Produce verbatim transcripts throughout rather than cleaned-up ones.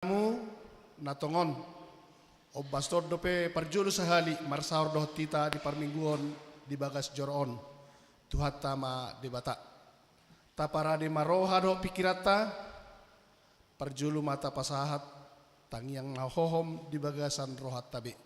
hamu na tongon. Ombas dope parjolo sahali marsaor dohot hita di parmingguon di bagas joro on. Tuhanta ma Debata. Taparade ma roha dohot pingkiranta, parjolo ma tapasahat tangiang na hohom di bagasan rohanta be.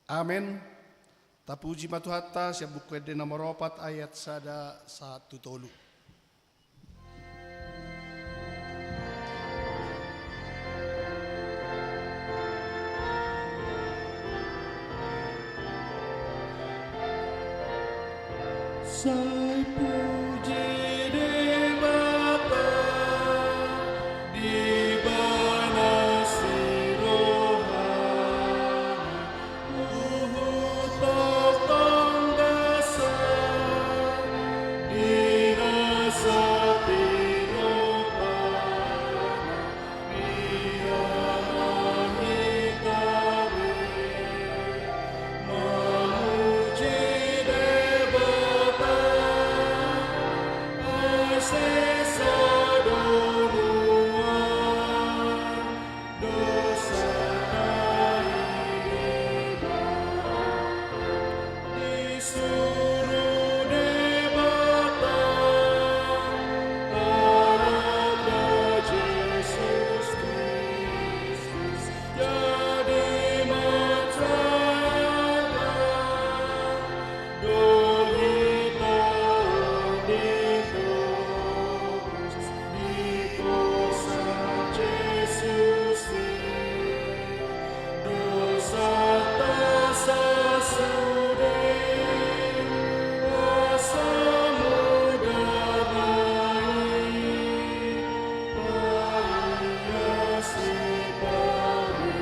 Amen. Tapuji ma Tuhanta sian Buku Ende nomor opat ayat sada sahat tu tolu. Sai puji Debata di bagas ni rohana, huhut tongtong dasar di nasa pinompar. Di suru Debata, Anakna Jesus Kristus, jadi mansai angka, do hita ditobus. Diposa Jesus i, dosanta sasude, asa mudar ma i, paia sipari.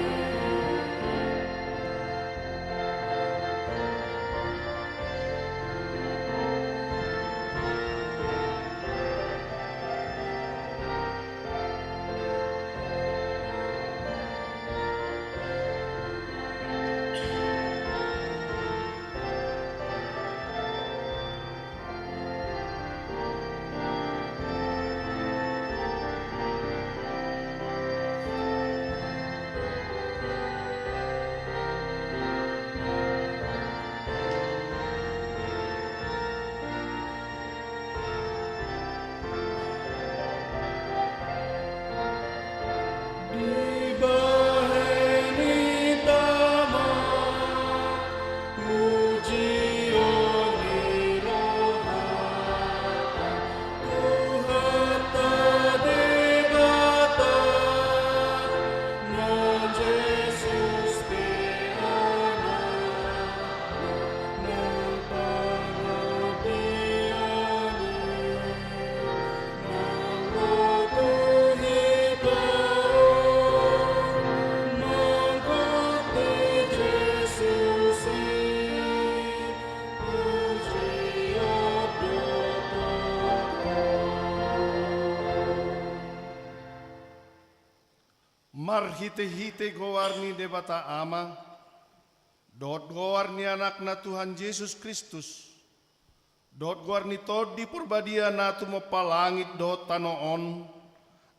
Dibahen hita ma pujion ni rohanta, Tuhanta Debata, na Jesus pe Anakna, na pangandian i. Marhitehite goar ni Debata Ama, dohot goar ni Anakna Tuhan Jesus Kristus, dohot goar ni Tondi Parbadia na tumompa langit dohot tano on.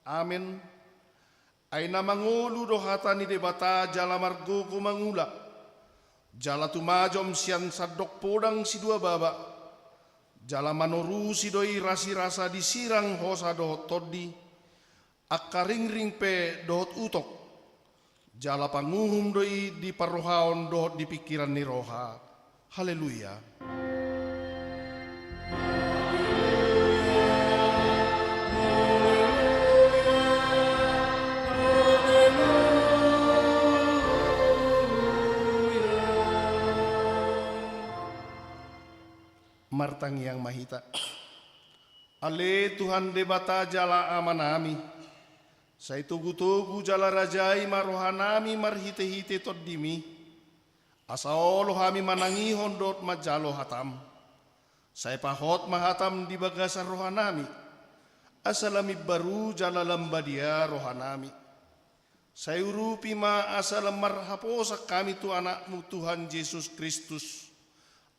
Amen. Ai na mangolu do hata ni Debata jala margogo mangula, jala tumajom sian sandok podang sidua baba, jala manorusi do i rasirasa di sirang hosa dohot tondi, angka ringring pe dohot utok. Jala panguhum do i di parrohaon dohot di pingkiran ni roha. Haleluya. Martangiang ma hita. Ale Tuhan Debata jala Amanami, sai togu-togu jala rajai ma rohanami marhite-hite Tondimi, asa olo hami manangihon dohot manjalo hataM. Sai pahot ma hataM di bagasan rohanami, asa lam imbaru jala lam badia rohanami. Sai urupi ma asa lam marhaposan hami tu AnakMu Tuhan Jesus Kristus,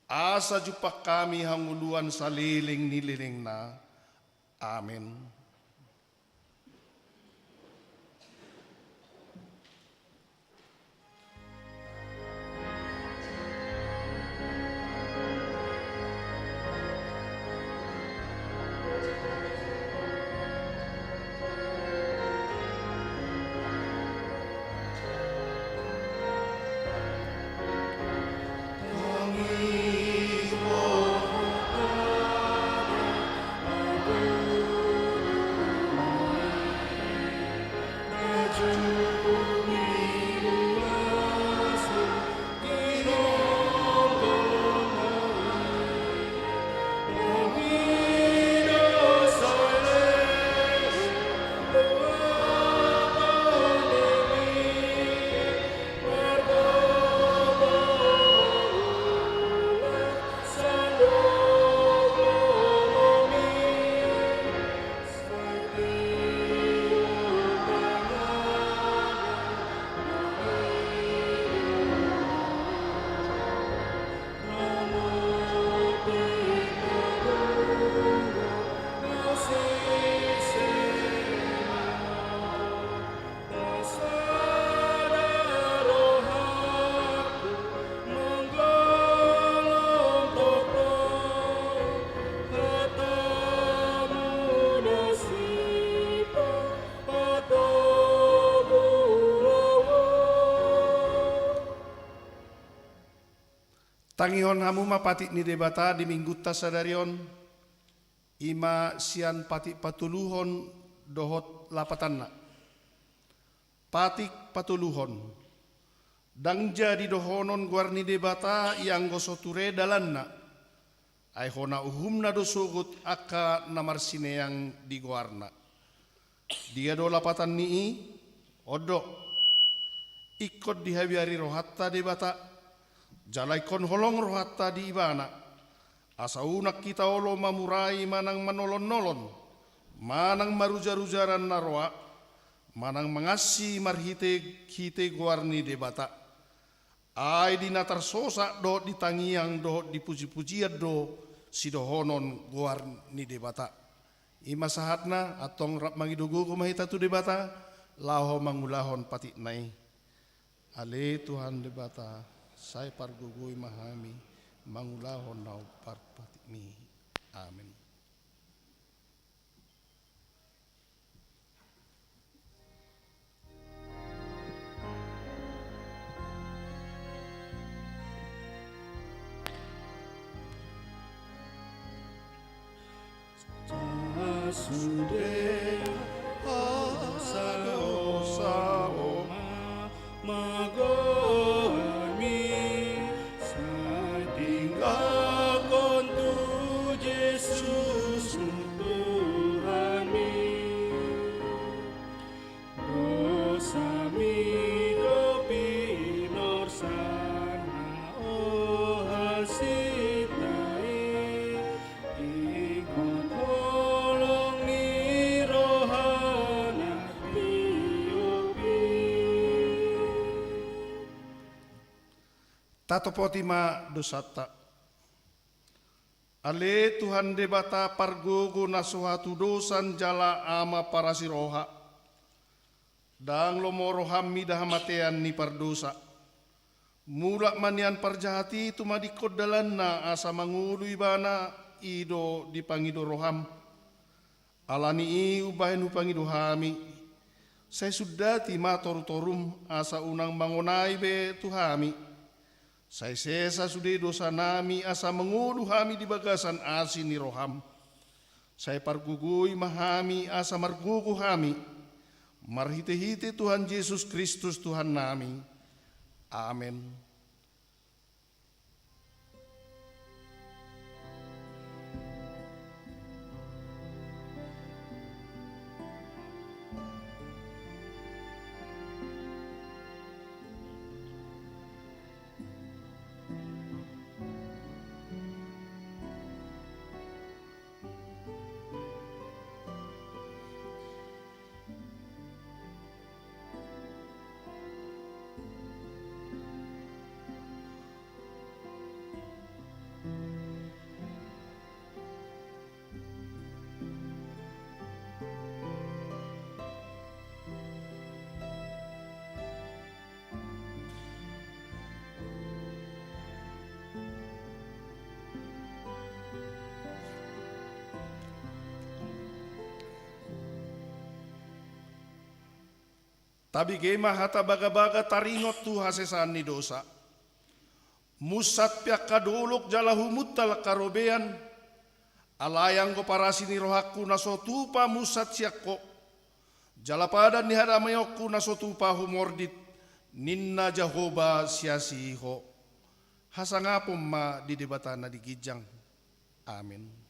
asa jumpang hami hangoluan saleleng ni lelengna. Amen. Tangihon hamu ma patik ni Debata di Minggunta sadari on, i ma sian patik patoluhon dohot lapatanna. Patik patoluhon. Ndang jadi dohonon goar ni Debata ianggo so ture dalanna. Ai hona uhumna do sogot angka na marsineang di goarna. Dia do lapatan ni i? On do. Ingkon dihabiari rohanta Debata, jala ingkon holong rohanta di Ibana, asa unang hita olo mamurai manang manolon-nolon, manang marujar-ujaran na roa, manang mangansi marhite-hite goar ni Debata. Ai di na tarsosak dohot di tangiang dohot di puji-pujian do sidohonon goar ni Debata. I ma sahatna, antong rap mangido gogo ma hita tu Debata, laho mangulahon patikna i. Ale Tuhan Debata, sai pargogoi ma hami mangulahon na hombar patikmi. Amen. Sude, asa dosa oma magomi, sai tinggalkon tu Jesus Tuhanmi. Dosami do pinorsana, o hasinta i, ingkon holong ni rohana tiopi. Tatopoti ma dosanta. Ale Tuhan Debata pargogo na so hatudosan jala Ama parasiroha, ndang lomo roham mida hamatean ni pardosa. Mulak ma nian parjahat i tumadingkon dalanna asa mangolu ibana, i do dipangido roham. Ala ni i umbahen hupangido hami, sai sundati ma torutorum asa unang mangonai be tu hami. Sai sesa sude dosanami asa mangolu hami di bagasan asi ni roham. Sai pargogoi ma hami asa margogo hami, marhitehite Tuhan Jesus Kristus Tuhannami. Amen. Tabege ma hata bagabaga taringot tu hasesaan ni dosa. Munsat pe angka dolok jala humuntal angka robean, alai anggo parasi ni rohangku na so tupa munsat sian Ho, jala padan ni hadameonku na so tupa humordit, ninna Jahowa siasi Ho. Hasangapon ma di Debata na di ginjang. Amin.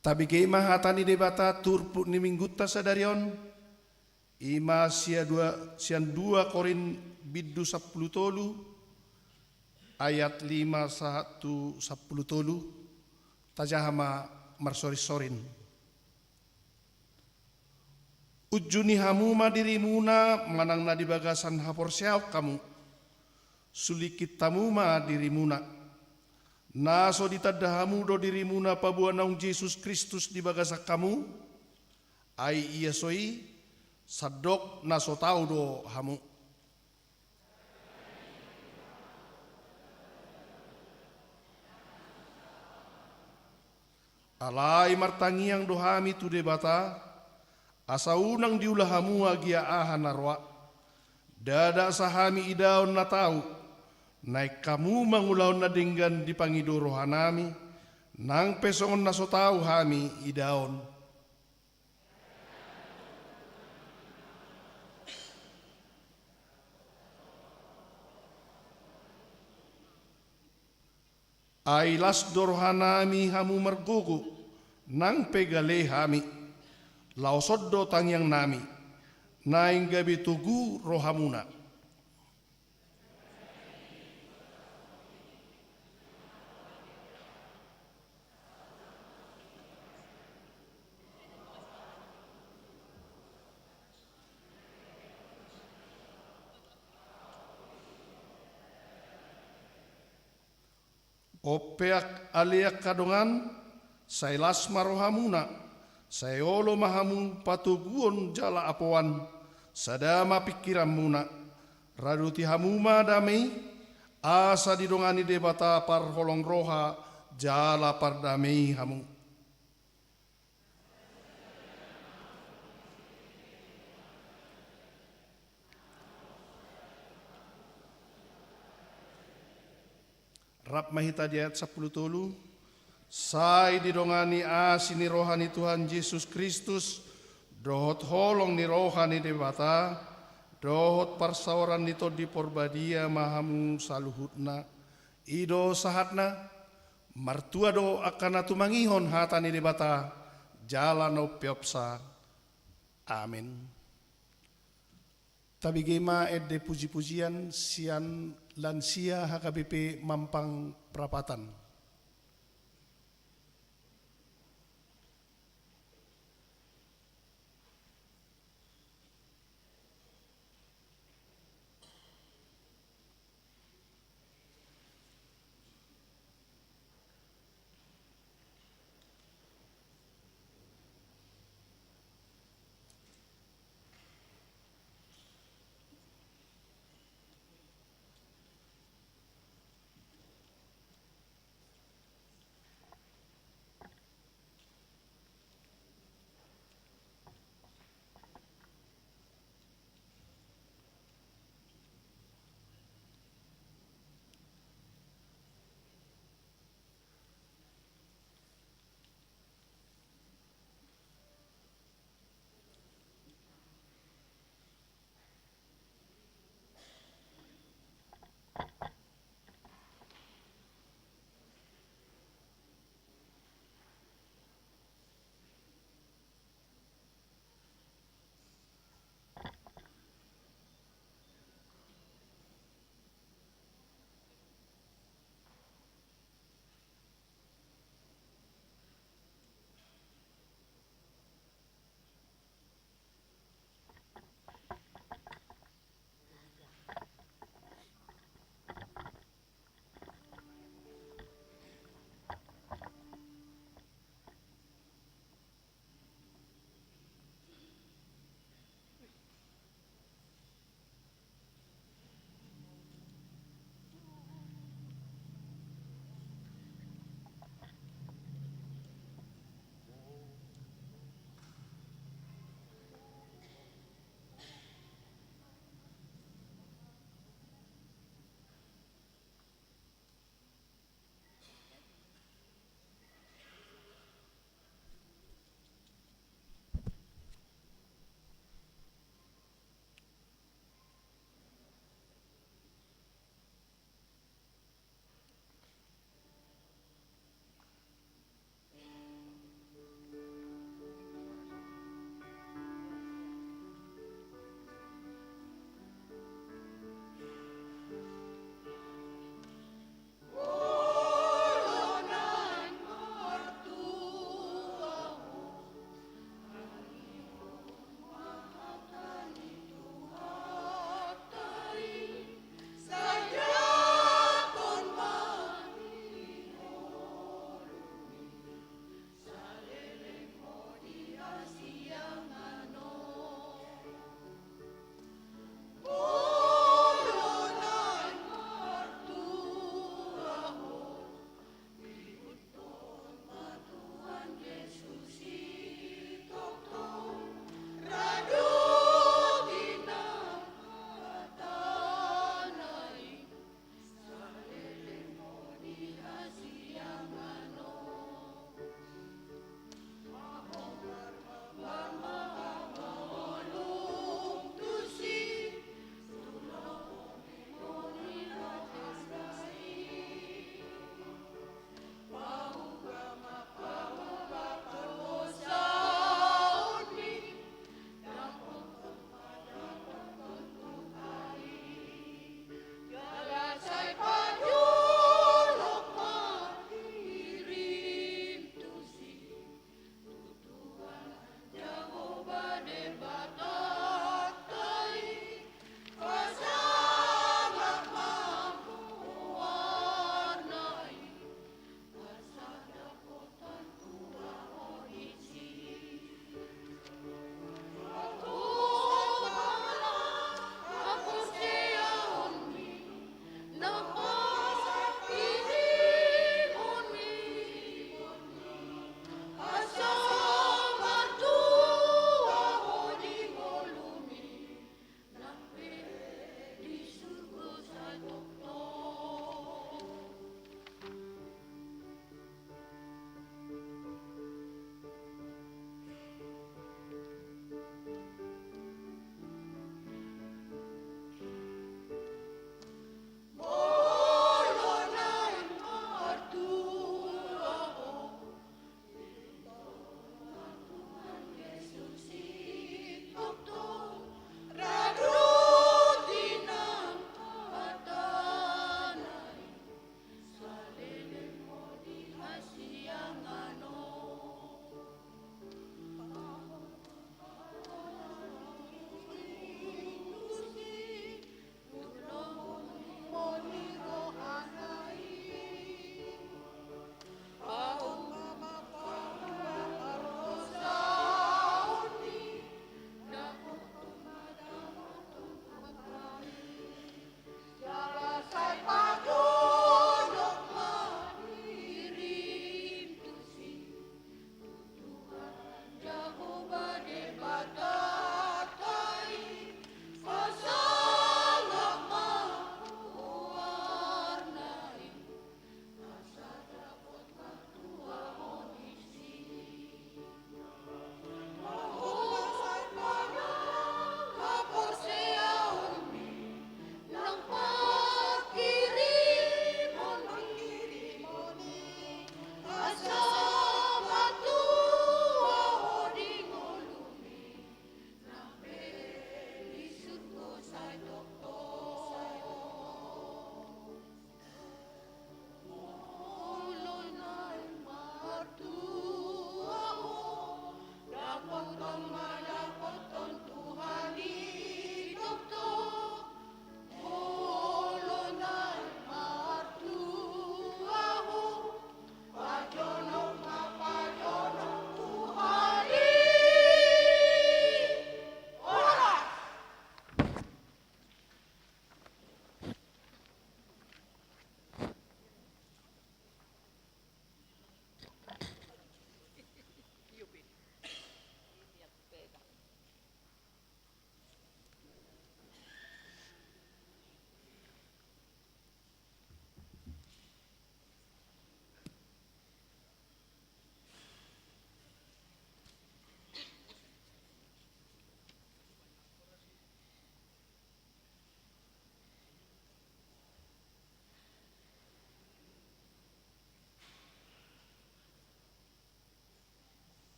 Tabege ma hata ni Debata turpuk ni minggunta sadari on, i ma sia dua, sian dua Korint bindu sampulu tolu, ayat lima sahat tu sampulu tolu, tajaha ma marsorinsorin. Unjuni hamu ma dirimuna manang na di bagasan haporseaon hamu. Sulingkit hamu ma dirimuna. Na so ditanda hamu do dirimuna paboa naung Jesus Kristus di bagasan hamu? Ai ia so i, sandok na so tau do hamu. Alai martangiang do hami tu Debata, asa unang diula hamu agia aha na roa. Ndada asa hami idaon na tau, naeng hamu mangulahon na denggan dipangido rohanami, nang pe songon na so tau hami idaon. Ai las do rohanami hamu margogo, nang pe gale hami. Laos on do tangiangnami, naeng gabe togu rohamuna. Ompeak ale angka dongan, sai las ma rohamuna, sai olo ma hamu patoguon jala apoan, sada ma pingkiranmuna, raduti hamu ma dame i, asa didongani Debata parholong roha jala pardame i hamu. Rap ma hita di ayat sampulu tolu. Sai didongani asi ni roha ni Tuhan Jesus Kristus, dohot holong ni roha ni Debata, dohot parsaoran ni Tondi Porbadia ma hamu saluhutna. I do sahatna. Martua do angka na tumangihon hata ni Debata, jala na umpeopsa. Amen. Tabege ma ende pujipujian sian lansia H K B P Mampang Prapatan.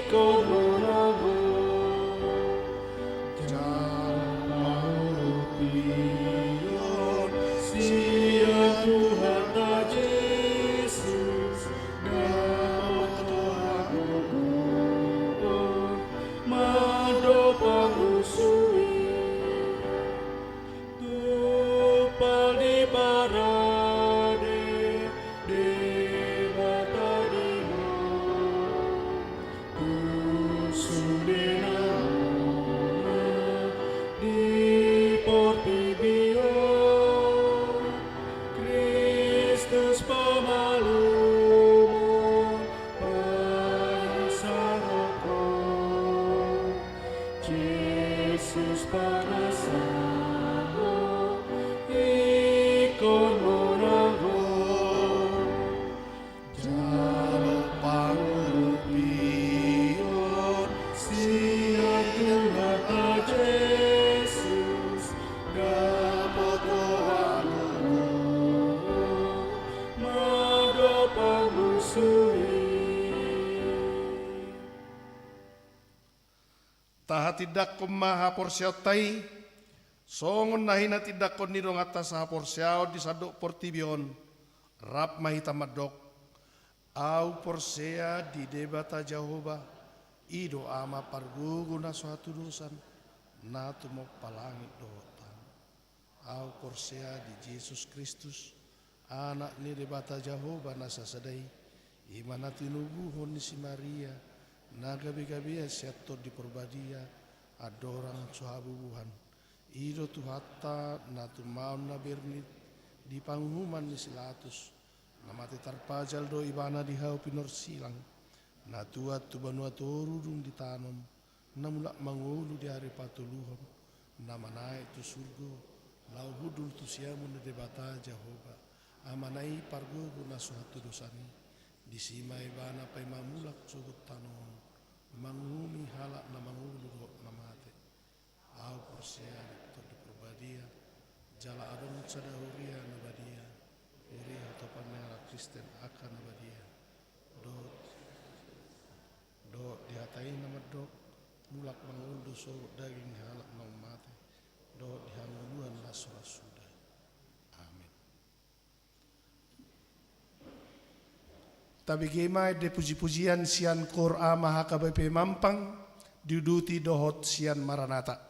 Kono namo jala pangurupion sian Tuhanta Jesus, dapot roha gogo mandok pangusui. Tumpal di parade Debata di ho, tu sude na bona di portibi on, Kristus pamalumon paisarahon. Jesus panasahon, ingkon monang ho jala pangurupion sian Tuhanta Jesus, dapot roha gogo mandok pangusui. Tahatindangkon ma haporseaonta i, songon na hinatindangkon ni donganta sahaporseaon di sandok portibi on, rap ma hita mandok: Ahu porsea di Debata Jahowa, i do Ama pargogo na so hatudosan, na tumompa langit dohot tano. Ahu porsea di Jesus Kristus, Anak ni Debata Jahowa na sasada i, i ma na tinubuhon ni si Maria, na gabegabean sian Tondi Porbadia, andorang so habubuhan. I do Tuhanta na tumaon na bernit di panguhuman ni si Latus, na mate tarpajal do Ibana di hau pinorsilang, na tuat tu banua toru dung ditanom, na mulak mangolu di ari patoluhon, na manaek tu surgo, laho hundul tu siamun ni Debata Jahowa, Amana i pargogo na so hatudosan i. Disi ma Ibana paima mulak sogot tano on, manguhumi halak na mangolu dohot na mate. Ahu porsea di Tondi Porbadia, jala adong sada huria na badia, huria hatopan ni halak Kristen angka na badia, dohot dohot di hata i na mandok: Mulak mangolu do sogot daging ni halak naung mate, dohot di hangoluan na so ra suda. Amen. Tabege ma ende pujipujian sian Koor Ama H K B P Mampang, diuduti dohot sian Maranatha.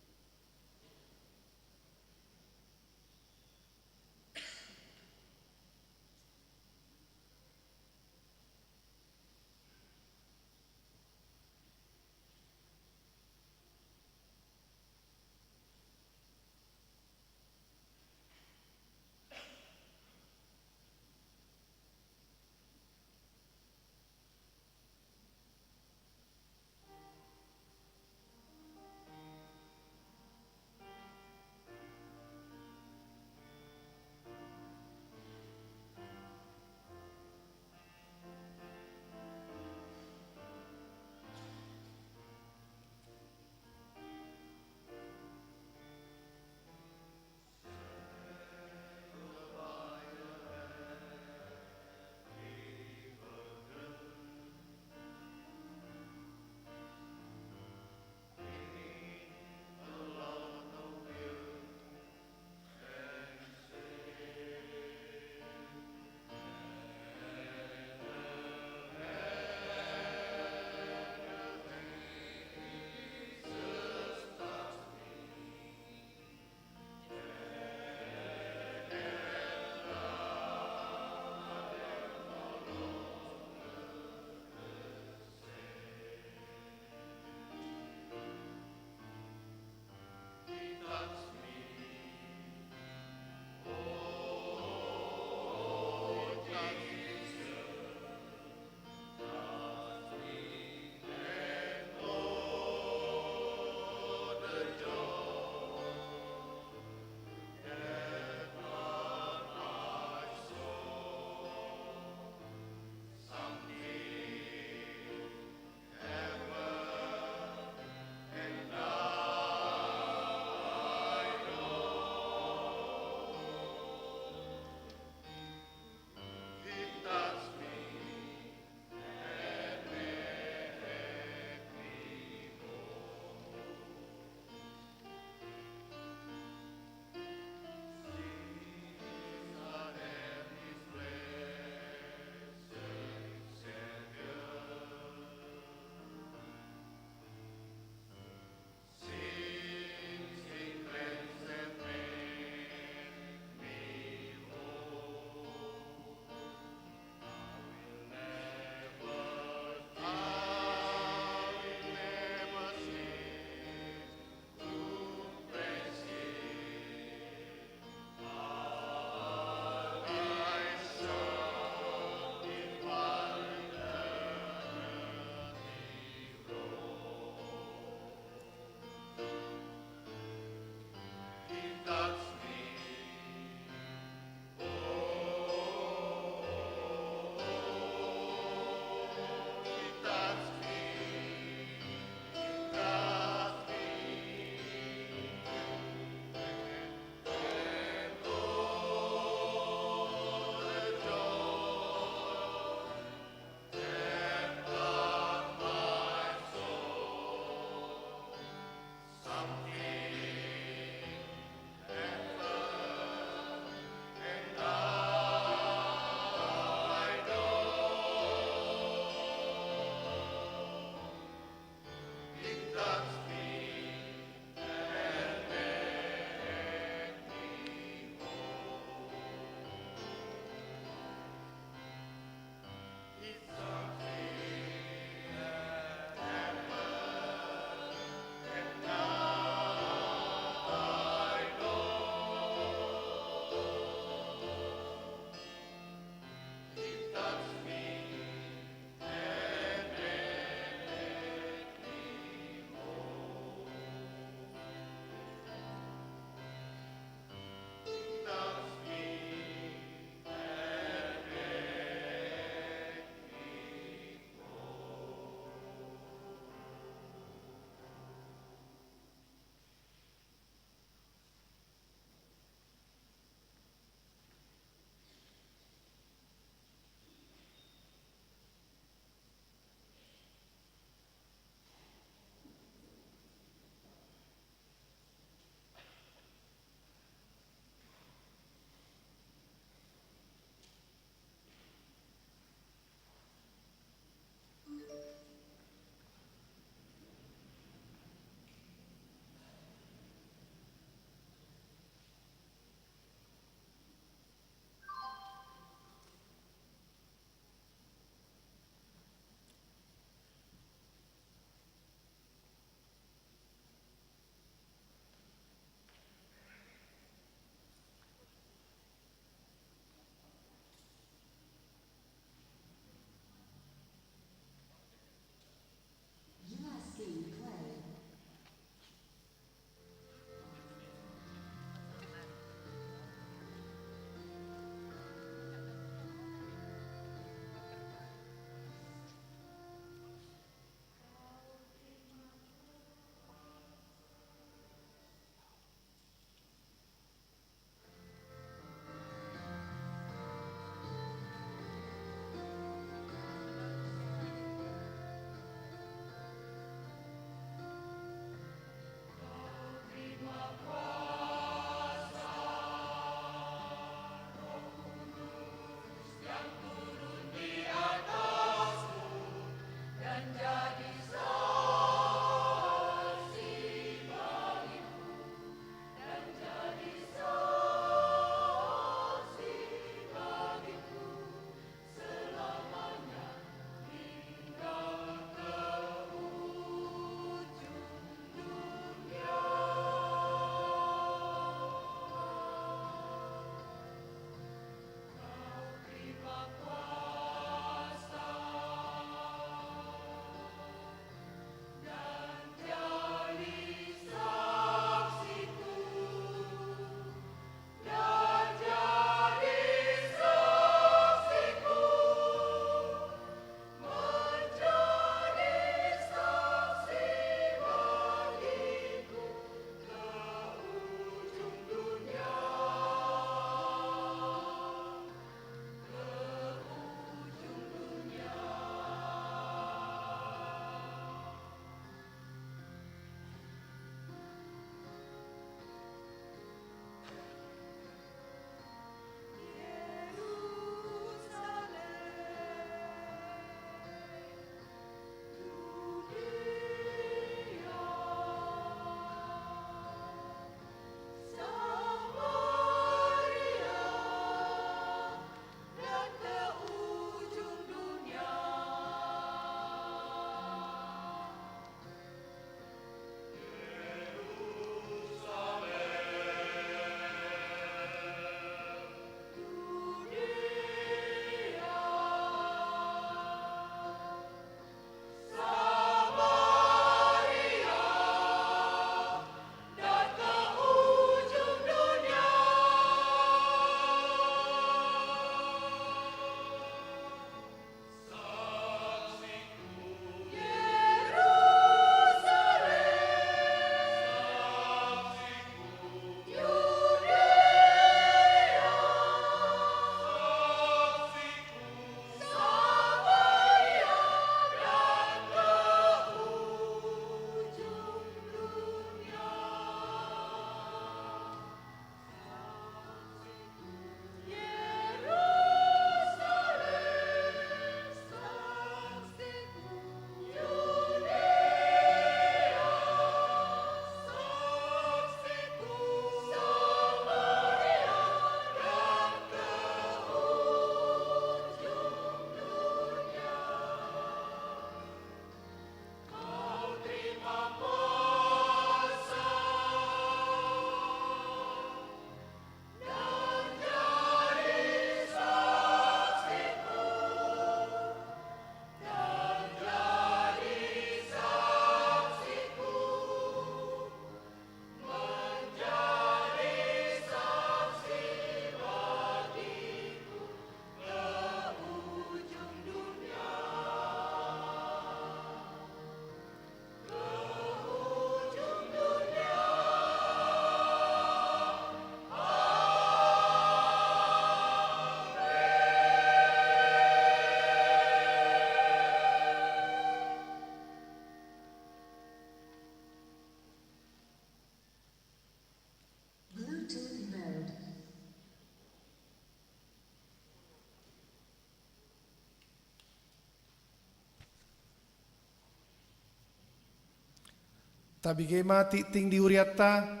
Tabege ma tingting di hurianta,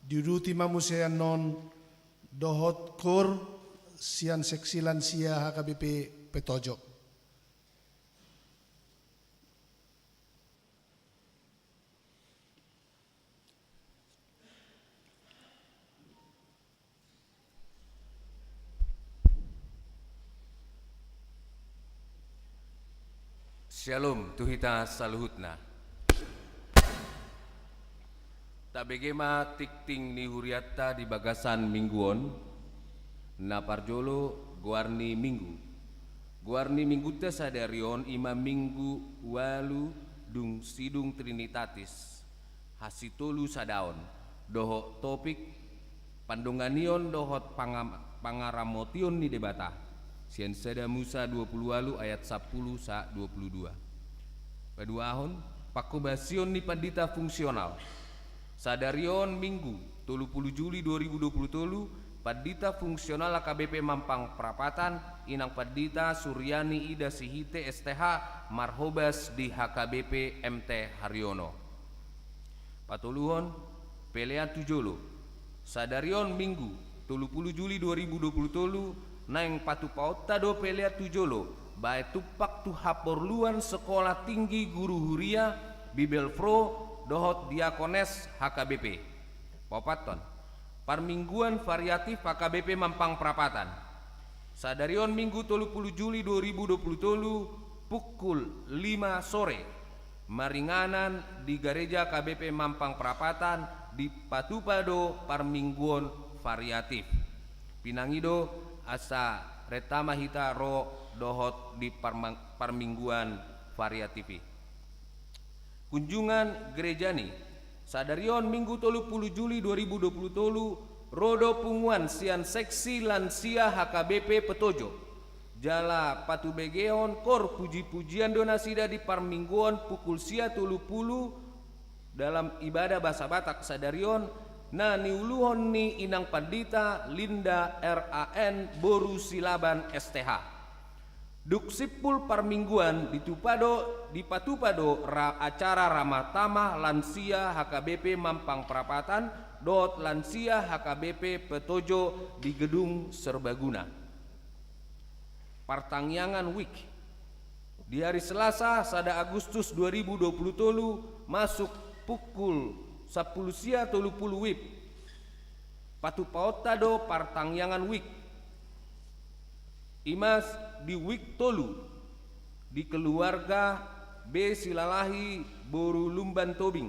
diuduti ma muse annon dohot kor sian seksi lansia H K B P Petojo. Syalom tu hita saluhutna. Tabege ma tingting ni hurianta di bagasan minggu on. Na parjolo, goar ni minggu. Goar ni minggunta sadari on i ma minggu ualu dung sidung Trinitatis hasitolu sadaon, dohot topik pandonganion dohot pangam-, pangaramotion ni Debata, sian Sada Musa dua pulu ualu ayat sampulu sahat dua pulu dua. Paduahon, panghobasion ni pandita fungsional. Sadari on minggu tolu pulu Juli dua ribu dua pulu tolu, pandita fungsional H K B P Mampang Prapatan, Inang Pandita Suryani Ida Sihite S T H, marhobas di H K B P M T Haryono. Patoluhon, pelean tu jolo. Sadari on minggu tolu pulu Juli dua ribu dua pulu tolu, naeng patupaonta do pelean tu jolo, baen tumpak tu haporluan Sekolah Tinggi Guru Huria, Bibelvrouw, dohot Diakones H K B P. Paopathon, parmingguan variatif H K B P Mampang Prapatan. Sadari on minggu tolu pulu Juli dua ribu dua pulu tolu, pukul lima sore, maringanan di gareja H K B P Mampang Prapatan, dipatupa do parmingguon variatif. Pinangido asa renta ma hita ro dohot di parmang-, parmingguan variatif i. Kunjungan gereja ni. Sadari on minggu tolu pulu Juli dua ribu dua pulu tolu, ro do punguan sian seksi lansia H K B P Petojo. Jala patubegehon kor puji-pujian do nasida di parmingguon pukul sia tolu pulu dalam ibadah bahasa Batak sadari on, na niuluhon ni Inang Pandita Linda R A N boru Silaban S T H. Dung simpul parmingguan ditupa do, dipatupa do ra-, acara ramah tamah lansia H K B P Mampang Prapatan dohot lansia H K B P Petojo di Gedung Serbaguna. Partangiangan WIB. Di hari Selasa, sada Agustus dua ribu dua pulu tolu, masuk pukul sampulu sia tolu pulu WIB. Patupaonta do partangiangan WIB. I ma di WIB tolu, di keluarga B Silalahi boru Lumban Tobing,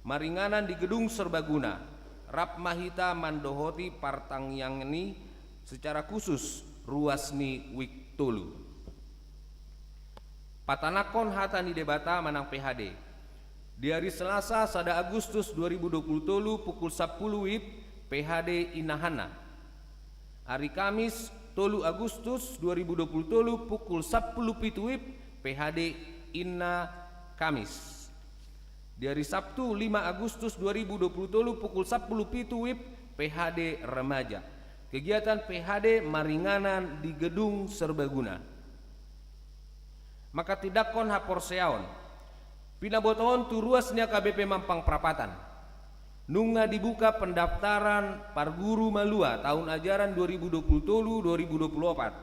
maringanan di Gedung Serbaguna. Rap ma hita mandohoti partangiangan i secara khusus ruas ni WIB tolu. Patanakhon hata ni Debata manang P H D. Di hari Selasa, sada Agustus dua ribu dua pulu tolu, pukul sampulu WIB, P H D Inna Hanna. Hari Kamis, tolu Agustus dua ribu dua pulu tolu, pukul sampulu pitu WIB, P H D Inna Kamis. Di hari Sabtu, lima Agustus dua ribu dua pulu tolu, pukul sampulu pitu WIB, P H D Remaja. Kegiatan P H D maringanan di Gedung Serbaguna. Manghatindanghon haporseaon. Pinabotohon tu ruas ni H K B P Mampang Prapatan. Nunga dibuka pendaftaran parguru malua tahun ajaran dua ribu dua pulu tolu dua ribu dua pulu opat.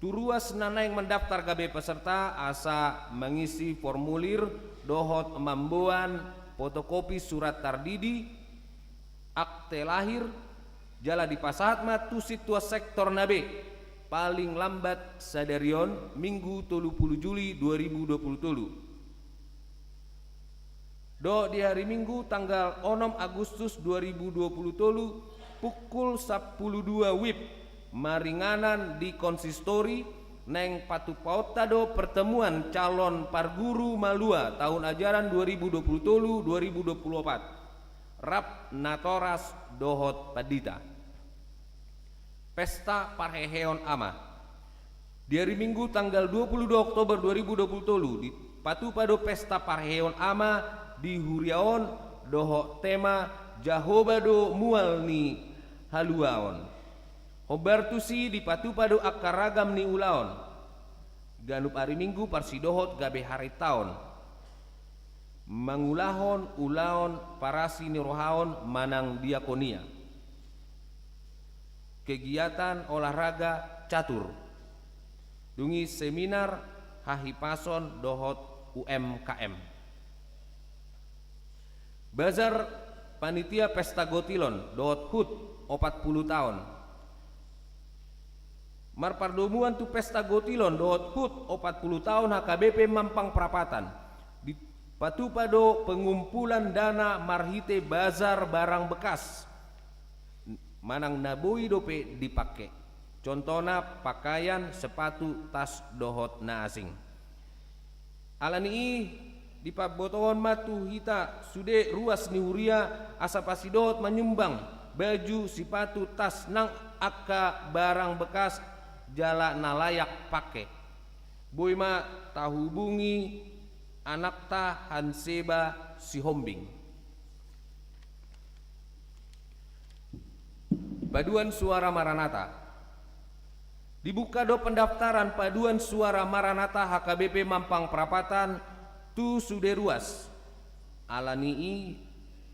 Tu ruas na naeng mandaftar gabe peserta asa mangisi formulir dohot mamboan fotokopi surat tardidi, akte lahir, jala dipasahat ma tu sintua sektor na be, paling lambat sadari on, Minggu tolu pulu Juli dua ribu dua pulu tolu. Dohot di hari Minggu tanggal onom Agustus dua ribu dua pulu tolu, pukul sampulu dua WIB, maringanan di konsistori, naeng patupaonta do pertemuan calon parguru malua tahun ajaran dua ribu dua pulu tolu dua ribu dua pulu opat. Rap natoras dohot pandita. Pesta parheheon ama. Di hari Minggu tanggal dua pulu dua Oktober dua ribu dua pulu tolu, dipatupa do pesta parheheon ama di huria on dohot tema Jahowa do mual ni haluaon. Hombar tusi dipatupa do angka ragam ni ulaon. Ganup ari Minggu parsidohot gabe harintaon. Mangulahon ulaon parasinirohaon manang diakonia. Kegiatan olahraga catur. Dung i seminar, hahipason dohot U M K M. Bazar panitia pesta gotilon dohot hut opat pulu taon. Marpardomuan tu pesta gotilon dohot hut opat pulu taon H K B P Mampang Prapatan. Dipatupa do pengumpulan dana marhite bazar barang bekas manang na boi dope dipake. Contohna pakaian, sepatu, tas dohot na asing. Alani i, dipabotohon ma tu hita sude ruas ni huria asa pasidohot manyumbang baju, sipatu, tas nang angka barang bekas jala na layak pake. Boi ma tahubungi anakta Hanseba Sihombing. Paduan Suara Maranata. Dibuka do pendaftaran Paduan Suara Maranata H K B P Mampang Prapatan tu sude ruas. Alani i,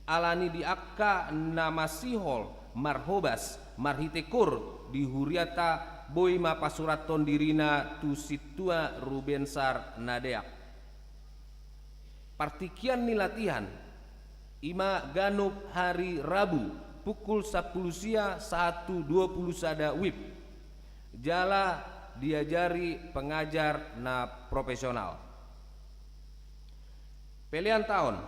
alani di angka na masihol marhobas marhite kur di hurianta, boi ma pasurathon dirina tu Sintua Rubensar Nadeak. Partingkian ni latihan i ma ganup hari Rabu pukul sampulu sia sahat tu dua pulu sada wib. Jala diajari pengajar na profesional. Pelean taon.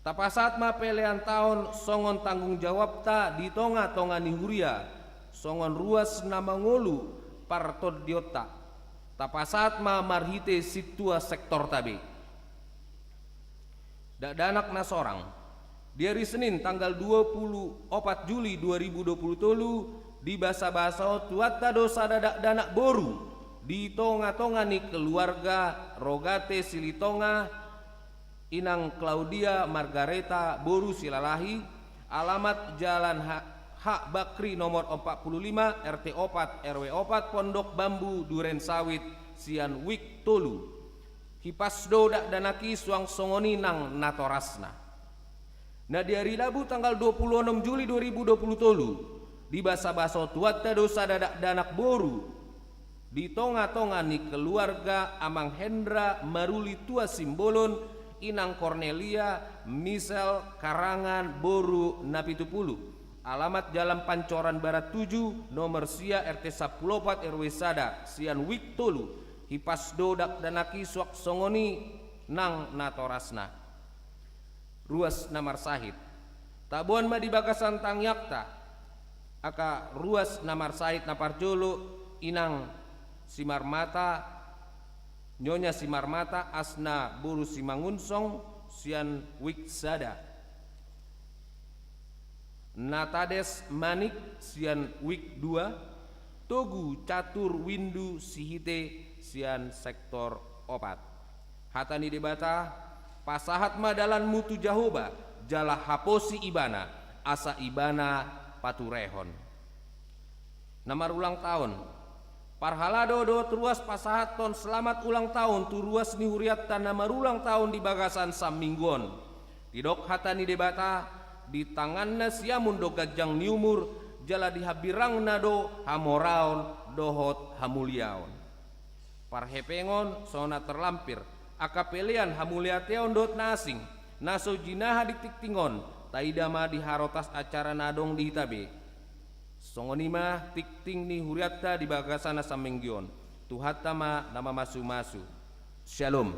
Tapasahat ma pelean taon songon tanggung jawabta di tonga-tonga ni huria songon ruas na mangolu partondionta. Tapasahat ma marhite sintua sektorta be. Dakdanak na sorang. Di ari Senin tanggal dua pulu opat Juli dua ribu dua pulu tolu, dibasabasahon Tuhanta do sada dakdanak boru di tonga-tonga ni keluarga Rogate Silitonga, Inang Claudia Margareta boru Silalahi, alamat Jalan Ha-, Hak Bakri nomor opat pulu lima, R T opat, R W opat, Pondok Bambu, Duren Sawit, sian wik tolu. Hipas do dakdanak i suang songon i nang natorasna. Na di ari Rabu tanggal dua pulu onom Juli dua ribu dua pulu tolu, dibasabasahon Tuhanta do sada dakdanak boru di tonga-tonga ni keluarga Amang Hendra Maruli Tua Simbolon, Inang Cornelia Misel Karangan boru Napitupulu. Alamat Jalan Pancoran Barat tujuh, nomor sia, R T sampulu opat, R W sada, sian wik tolu. Hipas do dakdanak i suang songon i nang natorasna. Ruas na marsahit. Taboan ma di bagasan tangiangta angka ruas na marsahit. Na parjolo, Inang Simarmata, Nyonya Simarmata, asna boru Simangunsong, sian wik sada. Natades Manik, sian wik dua. Togu Catur Windu Sihite, sian sektor opat. Hata ni Debata, pasahat ma dalanmu tu Jahowa, jala haposi Ibana, asa Ibana paturehon. Na marulang taon. Parhalado dohot ruas pasahathon selamat ulang taon tu ruas ni hurianta na marulang taon di bagasan saminggu on. Didok hata ni Debata, di tanganna siamun do ganjang ni umur, jala di hambirangna do hamoraon dohot hamuliaon. Parhepengon songon na terlampir, angka pelean hamuliateon dohot na asing, na so jinaha di tingting on, taida ma di harotas acara na adong di hita be. Songon i ma tingting ni hurianta di bagasan na saminggu on. Tuhanta ma na mamasumasu. Syalom.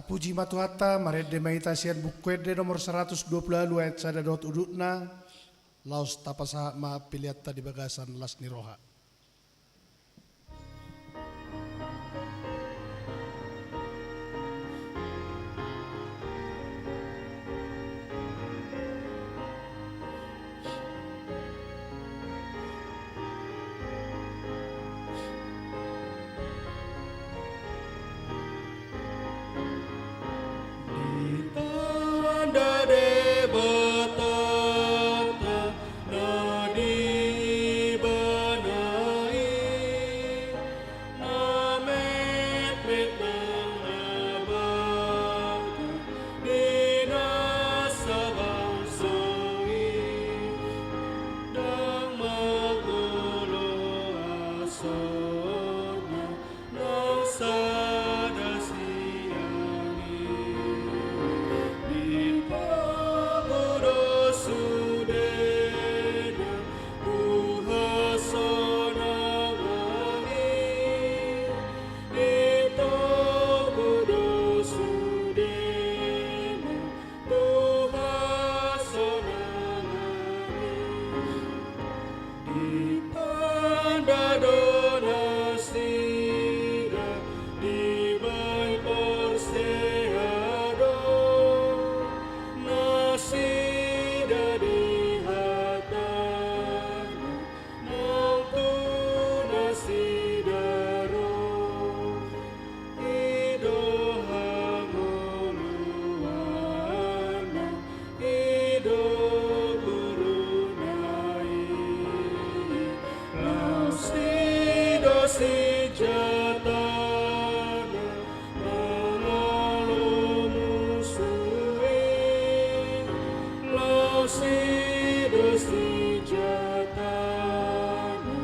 Puji ma Tuhanta, marende ma hita sian Buku Ende nomor saratus dua pulu ualu ayat sada dohot udutna, laos tapasahat ma peleanta di bagasan las ni roha. Ditanda Debata na di Ibana i, na metmet nang na bangga di nasa bangso i, ndang mangolo asona nang sada sian i. Dipaboa do sudena tu hasonangan i, ditogu do sudena tu hasonangan i. Ditanda do nasida dibahen porsea do nasida di hatana, nang tu nasida ro. I do hangoluanna, i do guruna i. Laos i do sinjatana mangalo musu i. Laos i do sinjatana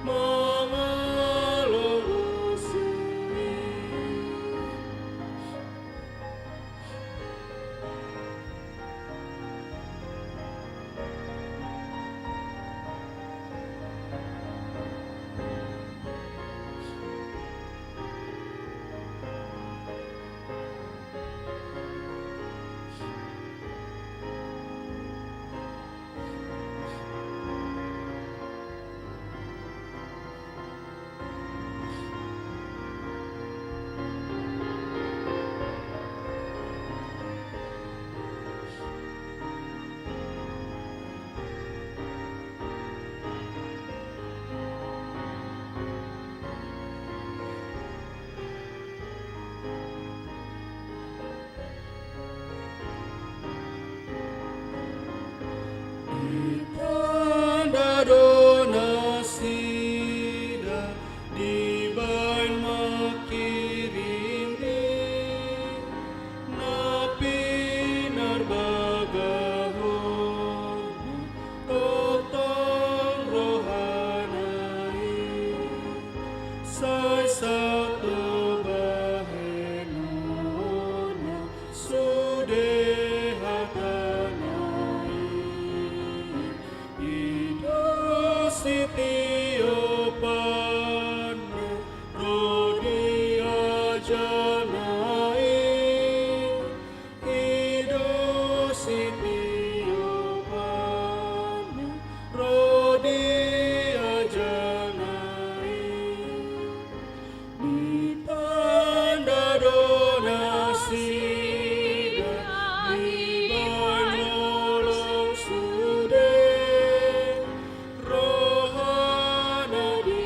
mangalo musu i. Ditanda do nasida dibahen mangkirim i, na pinarbagahon tongtong rohana i, sai sahat tu bahenonna sude hatana i. I do sitiopanna ro di ajana i. I do sitiopanna ro di ajana i. Ditanda do nasida dibahen holong sude rohana di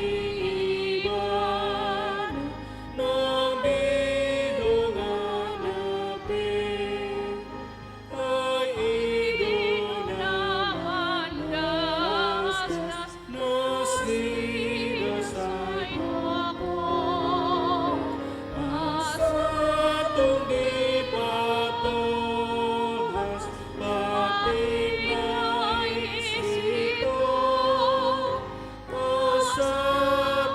Ibana nang di dongana pe. Ai i do na mandasdas nasida sai gokhon, asa tung dipatohas patik na i sitio. Asa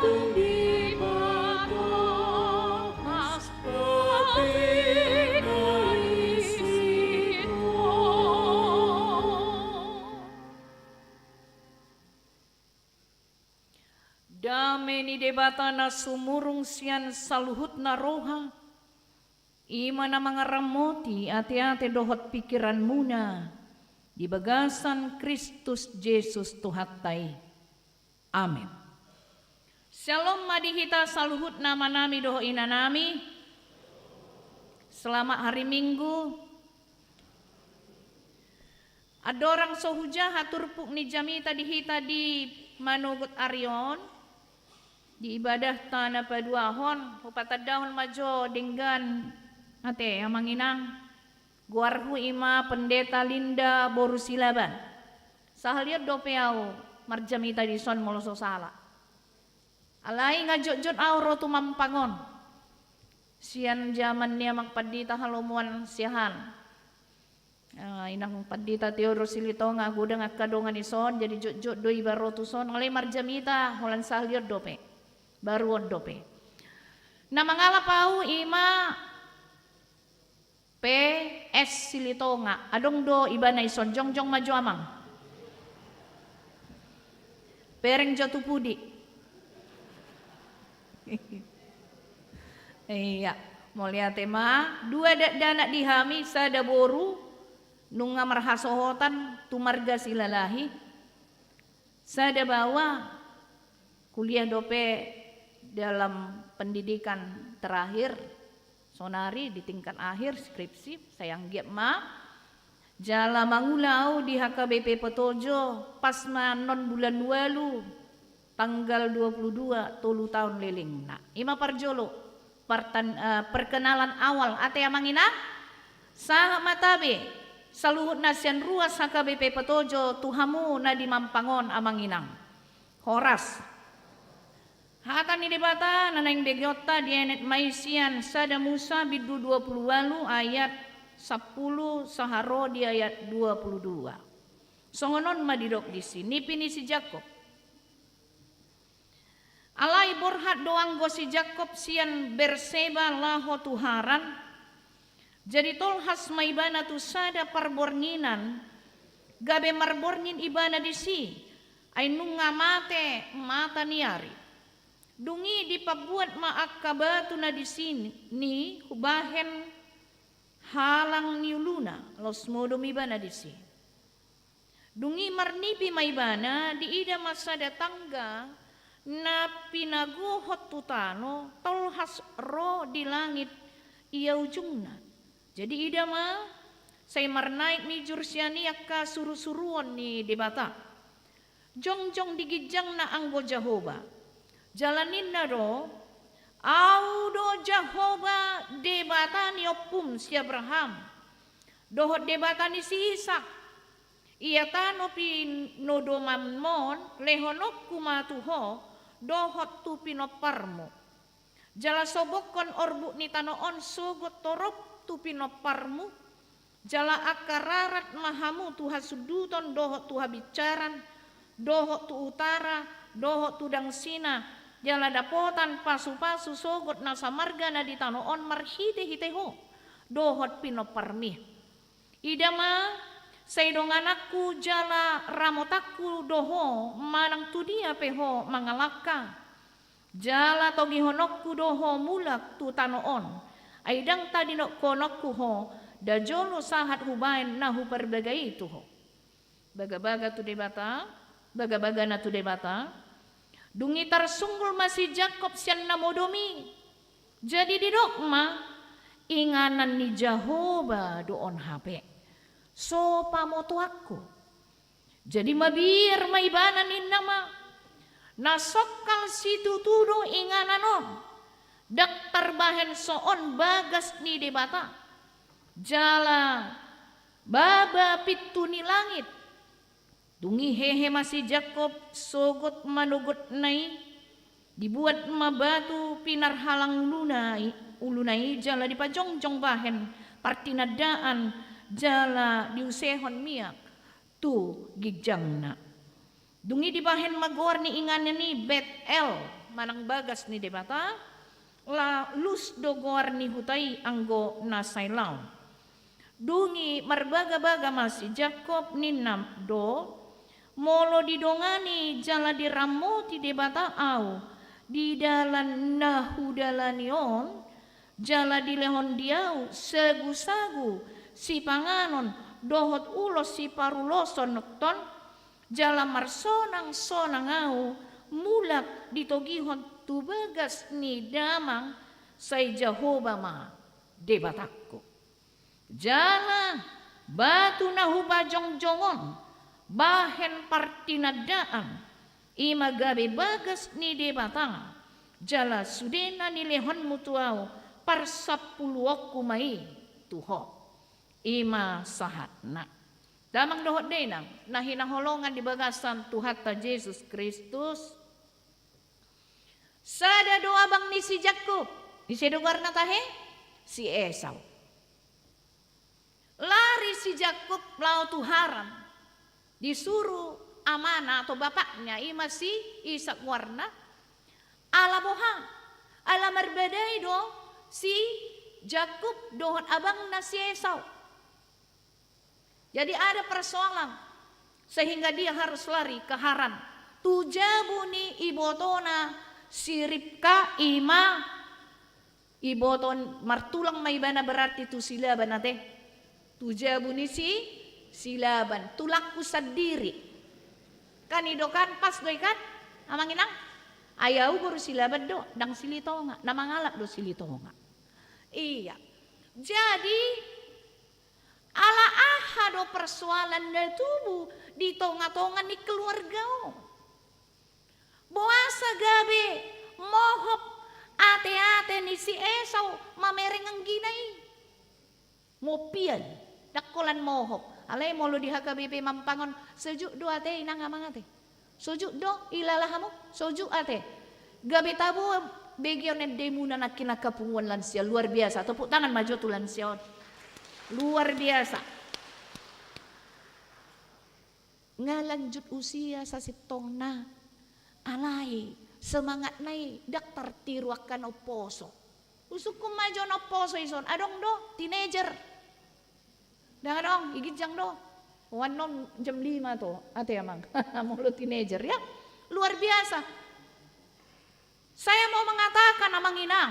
tung dipatohas patik na i sitio. Dame ni Debata na sumurung sian saluhutna roha, I ma na mangaramoti ateate dohot pingkiranmuna di bagasan Kristus Jesus Tuhanta i. Amen. Syalom ma di hita saluhutna amanami dohot inanami. Selamat hari Minggu. Andorang so hujaha turpuk ni jamita di hita di manogot ari on, di ibadahta na paduahon, hupatandahon ma jo denggan ate amang inang. Goarhu i ma Pendeta Linda boru Silaban. Sahali on dope au marjamita dison molo so sala. Alai nga jotjot au ro tu Mampang on sian jaman ni amang pandita Halomoan Siahaan. Ah, inang pandita Teodor Silitonga, godang angka dongan i son, jadi jotjot do iba ro tuson, alai marjamita holan sahali on dope. Baru on dope. Na mangalap au i ma P S Silitonga, adong do ibana i son, jongjong ma jo amang. Pereng jo tu pudi. Ia, mauliate ma, dua dakdanak di hami, sada boru, nunga marhasohotan tu marga Silalahi, sada baoa, kuliah dope dalam pendidikan terakhir, sonari di tingkat akhir skripsi, sai anggiat ma. Jala mangula au di H K B P Petojo, pas ma annon bulan ualu, tanggal dua puluh dua, tolu taon lelengna. I ma parjolo, partan-, eh, perkenalan awal, ate amang inang, sahat ma tabe, saluhutna sian ruas H K B P Petojo, tu hamu na di Mampang on amang inang. Horas. Hata ni Debata na naeng begeonta dienet ma i sian Sada Musa bindu dua puluh ualu ayat sampulu sahat ro di ayat dua puluh dua. Songon on ma didok disi, nipi ni si Jakkob. Alai borhat do anggo si Jakkob sian Berseba laho tu Haran. Jadi tolhas ma ibana tu sada parbornginan, gabe marborngin ibana disi, ai nunga mate mata ni ari. Dung i dipambuat ma angka batu na disi ni hubahen halang ni uluna, laos modom ibana disi. Dung i marnipi ma ibana, diida ma sada tangga na pinagohot tu tano, tolhas ro di langit ia ujungna. Jadi ida ma, sai marnaek mijur sian i angka surusuruon ni Debata. Jongjong di ginjangna anggo Jahowa. Jala ninna do, Au do Jahowa Debata ni ompum si Abraham, dohot Debata ni si Isak. Ia tano pinodomanmon lehononku ma tu ho dohot tu pinomparmu. Jala sobokkon orbuk ni tano on sogot torop tu pinomparmu, jala angka rarat ma hamu tu hasunduton dohot tu habinsaran, dohot tu utara, dohot tu dangsina, jala dapotan pasupasu sogot na samarga na di tano on marhitehite ho dohot pinomparmi. Ida ma, sai dongananku jala ramotanku do ho manang tu dia pe ho mangalangka. Jala togihononku do ho mulak tu tano on, ai ndang tadinonghononku ho, nda jolo sahat hubaen na huparbaga i tu ho. Bagabaga tu Debata, bagabagana tu Debata. Dung i tarsunggul ma si Jakkob sian na modom i. Jadi didok ma, inganan ni Jahowa do on hape, so pamotoanku. Jadi mabiar ma ibana ninna ma, na songkal situtu do inganan on, ndang tarbahen so on bagas ni Debata, jala baba pintu ni langit. Dung i hehe ma si Jakkob sogot manogotna i, dibuat ma batu pinarhalang uluna i, uluna i jala dipajongjong bahen partinandaan jala diusehon miak tu ginjangna. Dung i dibahen ma goar ni inganan i Bet El, manang bagas ni Debata, la Lus do goar ni huta i anggo na sai laon. Dung i marbagabaga ma si Jakkob ninna do, molo didongani jala diramoti Debata au di dalan na hudalani on, Jala dilehon di ahu sagusagu sipanganon dohot ulos siparulosonhon, jala marsonangsonang ahu mulak ditogihon tu bagas ni damang, sai Jahowa ma Debatangku. Jala batu na hupajongjonghon bahen partinandaan, i ma gabe bagas ni Debata, jala sude na nilehonmu tu ahu, parsampuluonku ma i tu ho. I ma sahatna. Damang dohot dainang na hinaholongan di bagasan Tuhanta Jesus Kristus. Sada do abang ni si Jakub, ise do goarna tahe? Si Esau. Lari si Jakub laho tu Haran, disuru amana atau bapaknya, i ma si Isak goarna. Ala boha? Ala marbadai do si Jakub dohot abangna si Esau. Jadi ada persoalan sehingga dia harus lari ke Haran. Tu jabu ni ibotona si Ribka, i ma iboto, martulang ma ibana berarti tu si Laban ate. Tu jabu ni si, si Laban, tulangku sandiri. Kan i do kan, pas do i kan, amang inang? Ai ahu boru si Laban do, ndang Silitonga, na mangalap do Silitonga. Iya. Jadi, ala aha do persoalan na tubu di tongatonga ni keluarga on? Boasa gabe mohop ateate ni si Esau mamereng anggina i? Mopian, ndang holan mohop. Alai molo di H K B P Mampang on, sojuk do ate inang amang ate. Sojuk do, ilala hamu, sojuk ate. Gabe tabo begeon endemuna nangkin angka punguan lansia, luar biasa. Tepuk tangan ma jo tu lansia on. Luar biasa. Nga lanjut usia sasintongna. Alai semangatna i ndang tartiru angka na umposo. Husungkun ma jo na umposo ison, adong do teenager. Ndang adong, i ginjang do. Oan non jam lima to, ate amang. Molo teenager ya. Luar biasa. Saya mau mengatakan amang inang,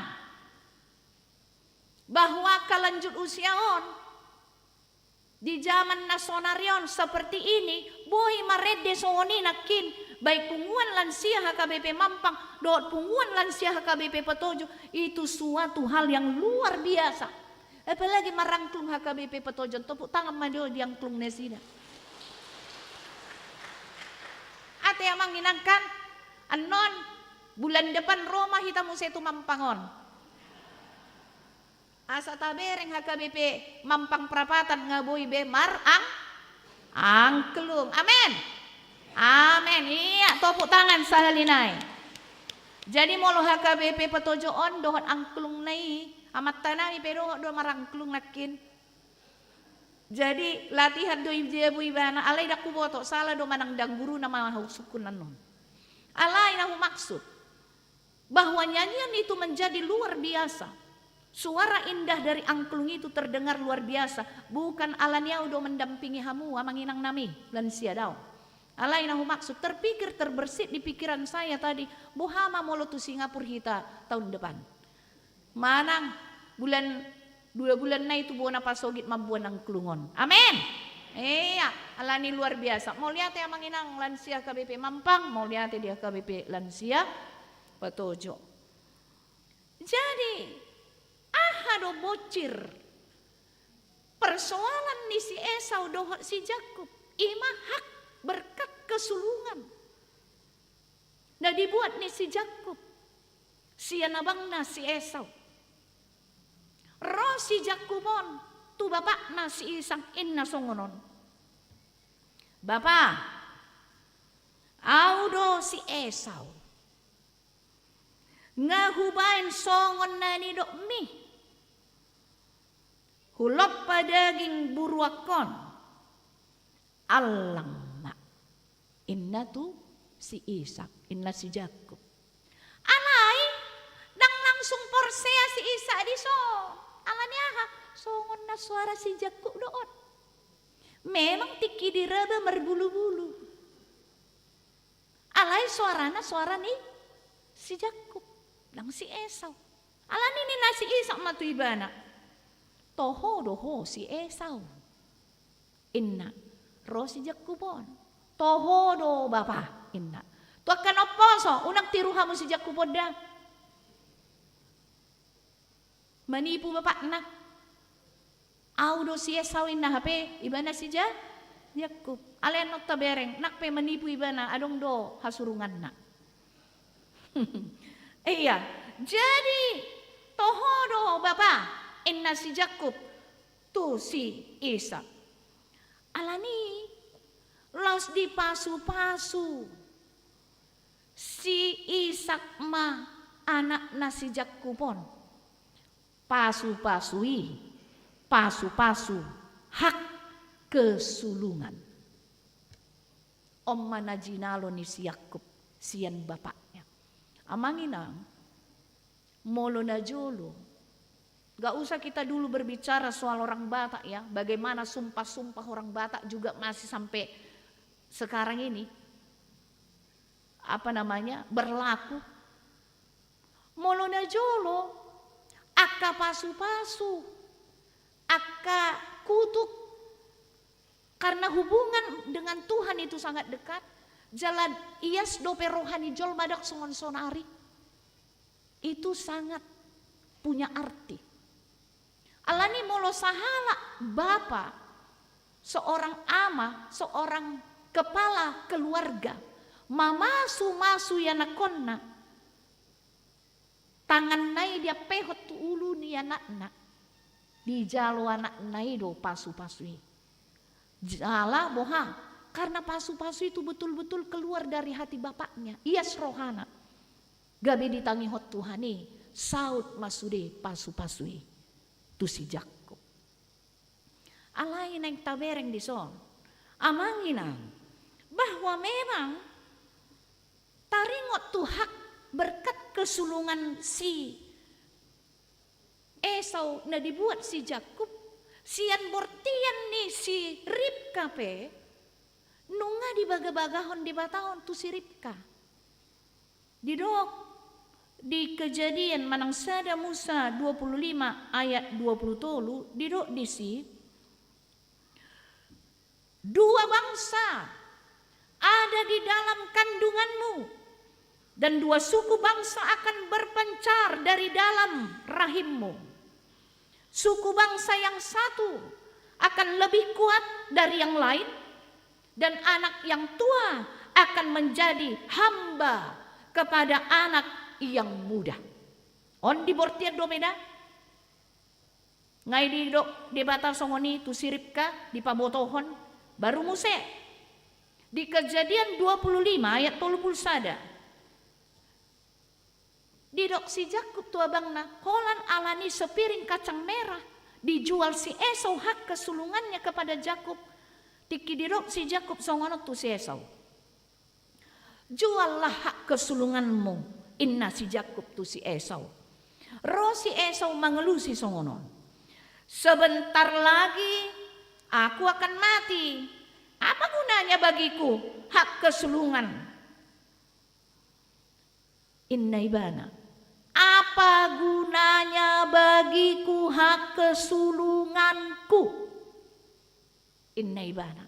bahwa angka lanjut usia on di zaman na sonari on seperti ini, boi marende songon i nangkin, baik punguan lansia H K B P Mampang dohot punguan lansia H K B P Petojo, itu suatu hal yang luar biasa. Apalagi marangklung H K B P Petojo on, tepuk tangan ma jo di angklung nasida. Ate amang inang kan, annon bulan depan ro ma hita muse tu Mampang on. Asa tabereng H K B P Mampang Prapatan nga boi be marang-, angklung. Amen. Amen. Iya, topuk tangan sahali nai. Jadi molo H K B P Petojo on dohot angklungna i, amanta nami pe dohot do marangklung nangkin. Jadi latihan do i jabu ibana, alai ndang huboto, sala do manang ndang guruna ma husungkun annon. Alai na humaksud bahwa nyanyian itu menjadi luar biasa. Suara indah dari angklung itu terdengar luar biasa. Bukan ala ni au do mendampingi hamu, amang inang nami, lansia, daong. Alai na humaksud, terpikir, terbersit di pikiran saya tadi, boha ma molo tu Singapura hita tahun depan. Manang bulan, dua bulan nai tu bona pasogit mamboan angklung on. Amen. Iya, ala ni luar biasa. Mauliate amang inang lansia H K B P Mampang, mauliate di H K B P lansia Petojo. Jadi, aha do bocir persoalan ni si Esau dohot si Jakub? I ma hak, berkat kesulungan na dibuat ni si Jakub sian abangna si Esau. Ro si Jakub on tu bapakna si Isak, ninna songon on: Bapa, au do si Esau. Nga hubaen songon na nidokmi. Hulompa daging buruakkon. Allang ma, ninna tu si Isak, ninna si Jakub. Alai ndang langsung porsea si Isak dison. Ala ni aha? Songon na suara si Jakub do on. Memang tingki diraba marbulubulu. Alai soarana soara ni si Jakub, ndang si Esau. Alani ninna si Isak ma tu ibana, toho do ho si Esau, inna. Ro si Jakkup on, toho do bapa, inna. Tu angka na umposo, unang tiru hamu si Jakkup on da. Manipu bapakna. Au do si Esau inna hape ibana si Ja-, Jakkup. Alai annon tabereng, nang pe manipu ibana, adong do hasurunganna. Iya, jadi toho do bapa, inna si Jakkup tu si Isak. Alani laos dipasu-pasu si Isak ma anakna si Jakkup on. Pasu-pasu i, pasu-pasu hak kesulungan. On ma na jinalo ni si Jakkup sian bapakna. Amang inang, molo na jolo, gak usah kita dulu berbicara soal orang Batak ya, bagaimana sumpah-sumpah orang Batak juga masih sampai sekarang ini, apa namanya, berlaku. Molo na jolo, angka pasu-pasu, angka kutuk, karena hubungan dengan Tuhan itu sangat dekat, jala ias dope roha ni jolma, ndang songon sonari. Itu sangat punya arti. Alani molo sahalak bapa, seorang ama, seorang kepala keluarga, mamasu-masu ianakhonna, tanganna i diampehon tu ulu ni anakna, dijalo anakna i do pasu-pasu i. Jala boha, karena pasu-pasu itu betul-betul keluar dari hati bapaknya, ias rohana. Gabe ditangihon Tuhan i, saut ma sude pasu-pasu i tu si Jakkup. Alai naeng tabereng dison, amang inang, bahwa memang taringot tu hak berkat kesulungan si Esau na dibuat si Jakkup, sian bortian ni si Ribka pe, nunga dibaga-bagahon Debata on tu si Ribka. Didok di Kejadian manang sada Musa dua puluh lima ayat dua puluh tolu, didok disi, dua bangsa ada di dalam kandunganmu, dan dua suku bangsa akan berpencar dari dalam rahimmu. Suku bangsa yang satu akan lebih kuat dari yang lain, dan anak yang tua akan menjadi hamba kepada anak yang muda. On di bortian do meda. Nga i didok Debata songon i tu si Ribka, dipabotohon, baru muse. Di Kejadian dua puluh lima ayat tolu puluh sada. Didok si Jakkup tu abangna, holan alani sepiring kacang merah, dijual si Esau hak kesulungannya kepada Jakkup. Tingki didok si Jakkup songon on tu si Esau. Juallah hak kesulunganmu, inna si Jakkup tu si Esau. Ro si Esau mangalusi songon on. Sebentar lagi aku akan mati. Apa gunanya bagiku hak kesulungan? Inna ibana. Apa gunanya bagiku hak kesulunganku? Inna ibana.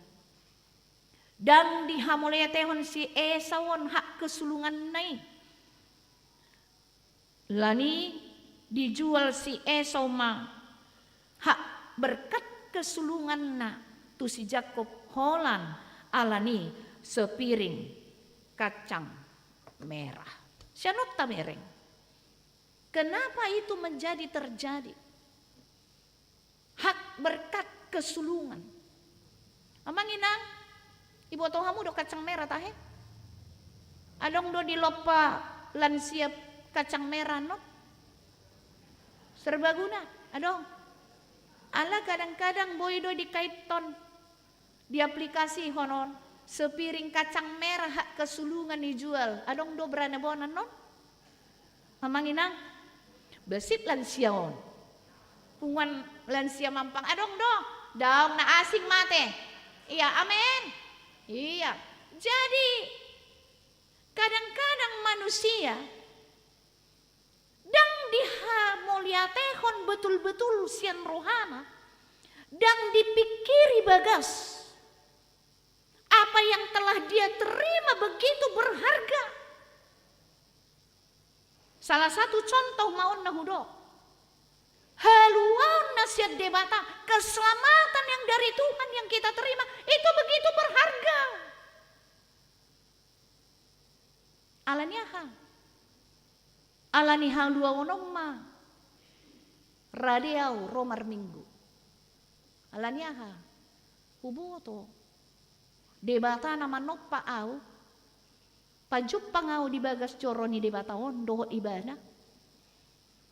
Ndang dihamauliatehon si Esau on hak kesulunganna i. Alani dijual si Esau ma hak berkat kesulunganna tu si Jakkup holan alani sepiring kacang merah. Sian on tabereng. Kenapa itu menjadi terjadi? Hak berkat kesulungan. Amang inang, iboto hamu do kacang merah tahe? Adong do dilompa lansia kacang merah annon? Serbaguna, adong. Ala kadang-kadang boi do dikaithon, diaplikasihon on, sepiring kacang merah hak kesulungan dijual. Adong do berana bona annon? Amang inang, besit lansia on. Punguan lansia Mampang adong do, daong na asing mate. Iya, amen. Iya. Jadi kadang-kadang manusia ndang Dihamauliatehon betul-betul sian rohana, ndang dipingkiri bagas. Apa yang telah dia terima begitu berharga. Salah satu contoh ma on na hudok. Haluaon na sian Debata, keselamatan yang dari Tuhan yang kita terima, itu begitu berharga. Ala ni aha? Ala ni haluaon on ma rade ahu ro marminggu. Ala ni aha? Huboto Debata na manompa ahu, pajumpang ahu di bagas joro ni Debata on dohot Ibana.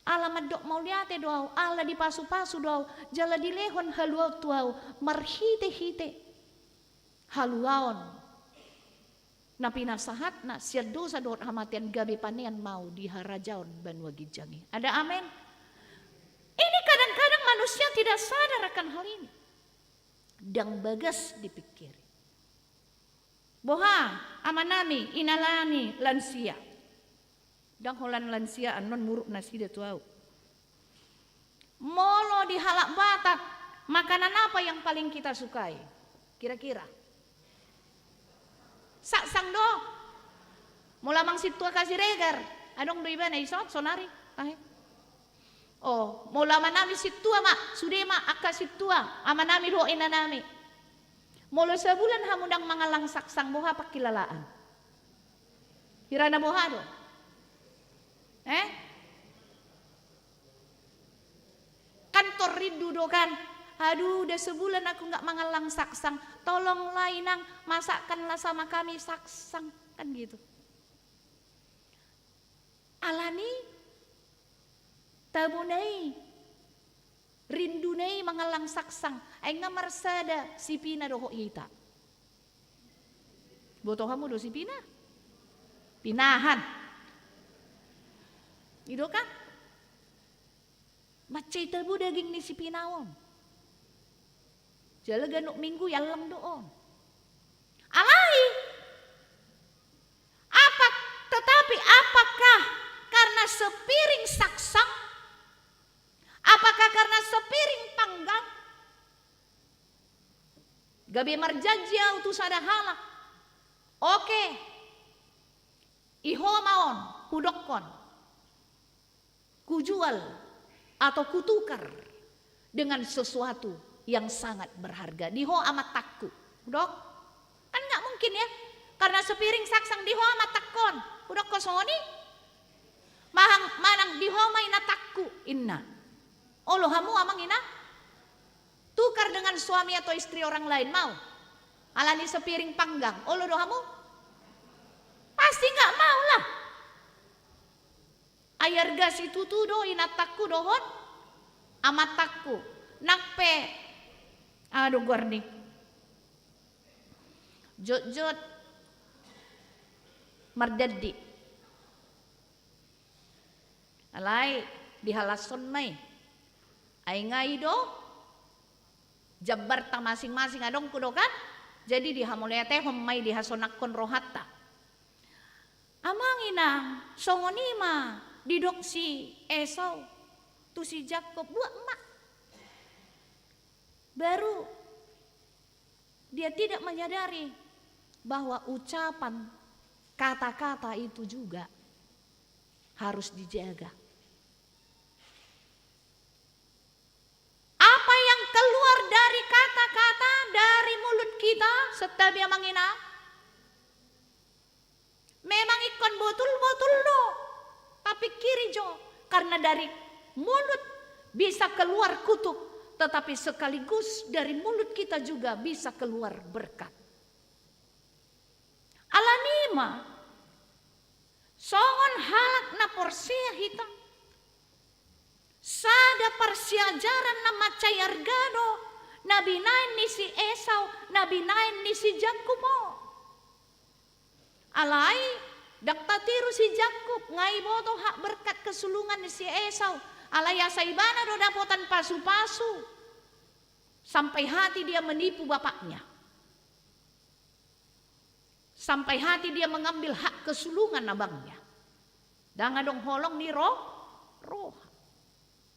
Ala mandok mauliate do ahu, ala dipasupasu do ahu, jala dilehon haluaon tu ahu marhitehite haluaon na pinasahatna sian dosa dohot hamatean, gabe panean ma ahu di harajaon banua ginjang i. Ada amen? Ini kadang-kadang manusia tidak sadar akan hal ini. Ndang bagas dipingkiri. Boha, amanami, inanami lansia? Ndang holan lansia annon muruk nasida tu ahu. Molo di halak Batak, makanan apa yang paling kita sukai? Kira-kira? Saksang do. Molo amang sintua Siregar, adong do ibana ison sonari? Tahe. O, molo amanami sintua ma, sude ma angka sintua, amanami dohot inanami. Molo sabulan hamu ndang mangallang saksang, boha pangkilalaan? Hira na boha do? Eh? Kan tor rindu do kan? Aduh, udah sebulan aku nggak mangallang saksang. Tolonglah Inang, masakkanlah sama kami saksang. Kan gitu. Ala ni tabona i, rinduna i mangallang saksang, ai nga marsada sipina dohot hita. Boto hamu do sipina? Pinahan. I do kan? Mansai tabo daging ni sipina on. Jala ganup minggu iallang do on. Alai, apa, tetapi apakah karena sepiring saksang? Apakah karena sepiring panggang? Gabe marjanji ahu tu sada halak. Oke. I ho ma on, hudokkon. Kujual atau kutukar dengan sesuatu yang sangat berharga. Di ho amantakku. Hudok? Kan nggak mungkin ya. Karena sepiring saksang di ho amantakkon. Hudokkon songon i. Manang, manang di ho ma inantakku, inna. Olo hamu amang inang? Tukar dengan suami atau istri orang lain, mau? Ala ni sepiring panggang, olo do hamu? Pasti nggak mau lah. Ai arga situtu do inantakku dohot amantakku. Nang pe, aha do goar ni, jotjot mardandi. Alai dihalashon ma i. Ai nga i do jambarta masing-masing, adong ku do kan? Jadi dihamauliatehon ma i, dihasonangkon rohanta. Amang inang, songon i ma didok si Esau tu si Jakkob, buat ma. Baru dia tidak menyadari bahwa ucapan, kata-kata itu juga harus dijaga. Apa yang keluar dari kata-kata dari mulut kita, santabi amang inang, memang ingkon botul-botul do. Tapi kiri jo, karena dari mulut bisa keluar kutuk, tetapi sekaligus dari mulut kita juga bisa keluar berkat. Ala ni i ma, songon halak na porsea hita, sada parsiajaran na mansai arga do na binaen ni si Esau, na binaen ni si Jakkob on. Alai, ndang tatiru si Jakkob, nga iboto hak berkat kesulungan ni si Esau, alai asa ibana do dapotan pasu-pasu, sampai hati dia menipu bapaknya. Sampai hati dia mengambil hak kesulungan abangnya. Ndang adong holong ni ro-, roha.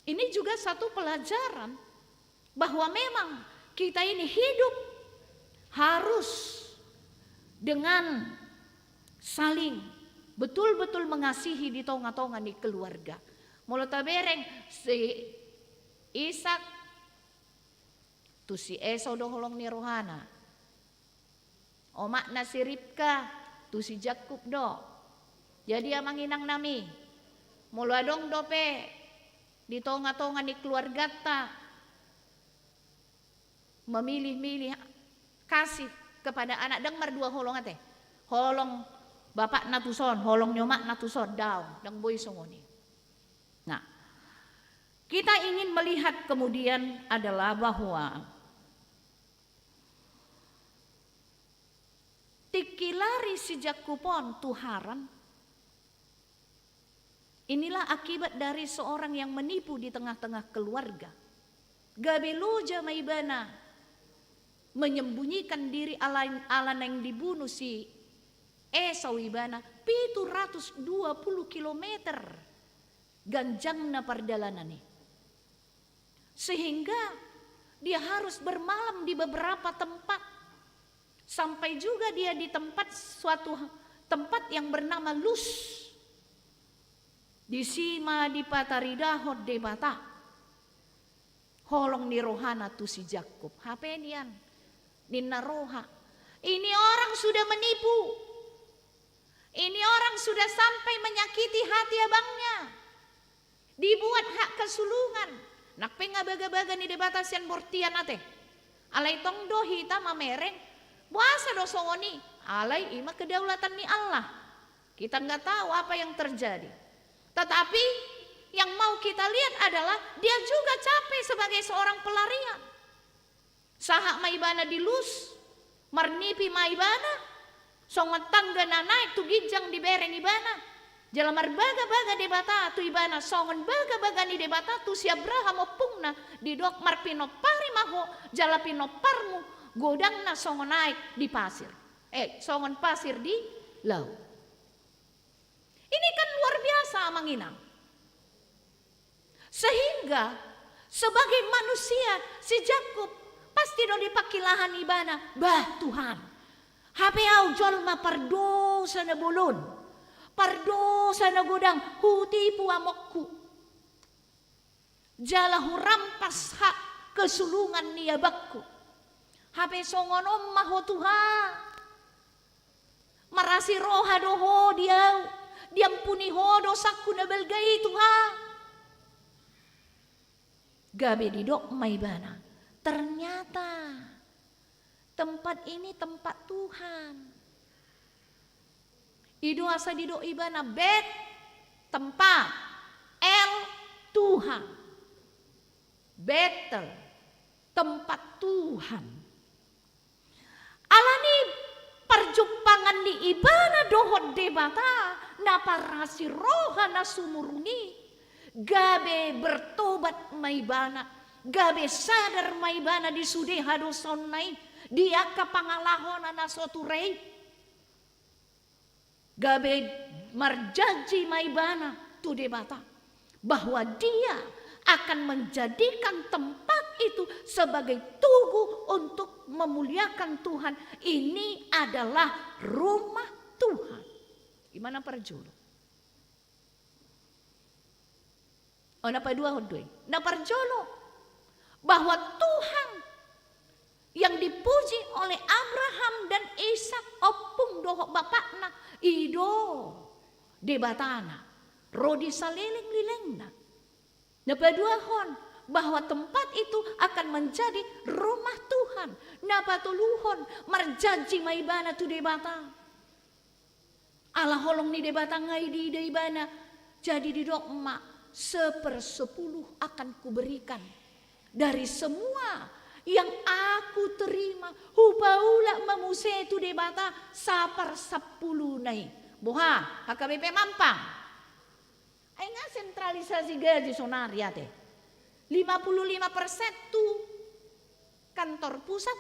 Ini juga satu pelajaran bahwa memang kita ini hidup harus dengan saling betul-betul mengasihi di tonga-tonga ni keluarga. Molo tabereng si Ishak tu si Esau do holong ni rohana. Omakna si Ribka tu si Jakub do. Jadi amang inang nami, molo adong dope di tonga-tonga ni keluarganta memilih-milih kasih kepada anak, ndang mardua holong ate. Holong bapakna tuson, holong ni omakna tuson, daong, ndang boi songon i. Nah, kita ingin melihat kemudian adalah bahwa tingki lari si Jakub on tu Haran. Inilah akibat dari seorang yang menipu di tengah-tengah keluarga. Gabe loja ma ibana menyembunyikan diri ala, ala naeng dibunuh si Esau ibana, pitu ratus dua puluh kilometer ganjangna pardalanan i. Sehingga dia harus bermalam di beberapa tempat. Sampai juga dia di tempat, suatu tempat yang bernama Lus. Disi ma dipataridahon Debata holong ni rohana tu si Jakub. Hape nian, ninna roha, ini orang sudah menipu. Ini orang sudah sampai menyakiti hati abangnya. Dibuat hak kesulungan. Nang pe nga bagabaga ni Debata sian bortian ate. Alai tong do hita mamereng, boasa do songon i? Alai i ma kedaulatan ni Allah. Kita nggak tahu apa yang terjadi. Tetapi yang mau kita lihat adalah dia juga capek sebagai seorang pelarian. Sahat ma ibana di Lus, marnipi ma ibana, songon tangga na naek tu ginjang dibereng ibana. Jala marbagabaga Debata tu ibana, songon bagabaga ni Debata tu si Abraham ompungna, didok marpinompari ma ho, jala pinomparmu godangna songon aek di pasir. Eh, songon pasir di laut. Ini kan luar biasa, amang inang. Sehingga sebagai manusia, si Jakub pasti do dipangkilahan ibana, bah Tuhan, hape au jolma pardosa na bolon, pardosa na godang, hutipu amokku. Jala hurampas hak kesulungan ni abangku. Hape songon on ma ho Tuhan. Marasi roha do ho di au, diampuni ho dosangku na balga i Tuhan. Gabe didok ma ibana, ternyata tempat ini tempat Tuhan. I do asa didok ibana Bet, tempat, El, Tuhan. Betel, tempat Tuhan. Alani parjumpangan ni ibana dohot Debata na parasi roha na sumurung i, gabe bertobat ma ibana, gabe sadar ma ibana di sude hadosaonna i, di angka pangalahona na so tura i. Gabe marjanji ma ibana tu Debata bahwa dia akan menjadikan tempat itu sebagai tugu untuk memuliakan Tuhan. Ini adalah rumah Tuhan. I ma na parjolo. Oh, na paduahon do i. Na parjolo, bahwa Tuhan yang dipuji oleh Abraham dan Ishak, ompung dohot bapakna, i do Debatana, ro di saleleng-lelengna. Na paduahon, bahwa tempat itu akan menjadi rumah Tuhan. Na patoluhon, marjanji ma ibana tu Debata. Ala holong ni Debata nga i diida ibana, jadi didok ma, sepersepuluh akan kuberikan dari semua yang aku terima, hupaulak ma muse tu Debata saparsampuluna i. Boha, H K B P Mampang? Ai nga sentralisasi gaji sonari ate. Lima puluh lima persen tu kantor pusat,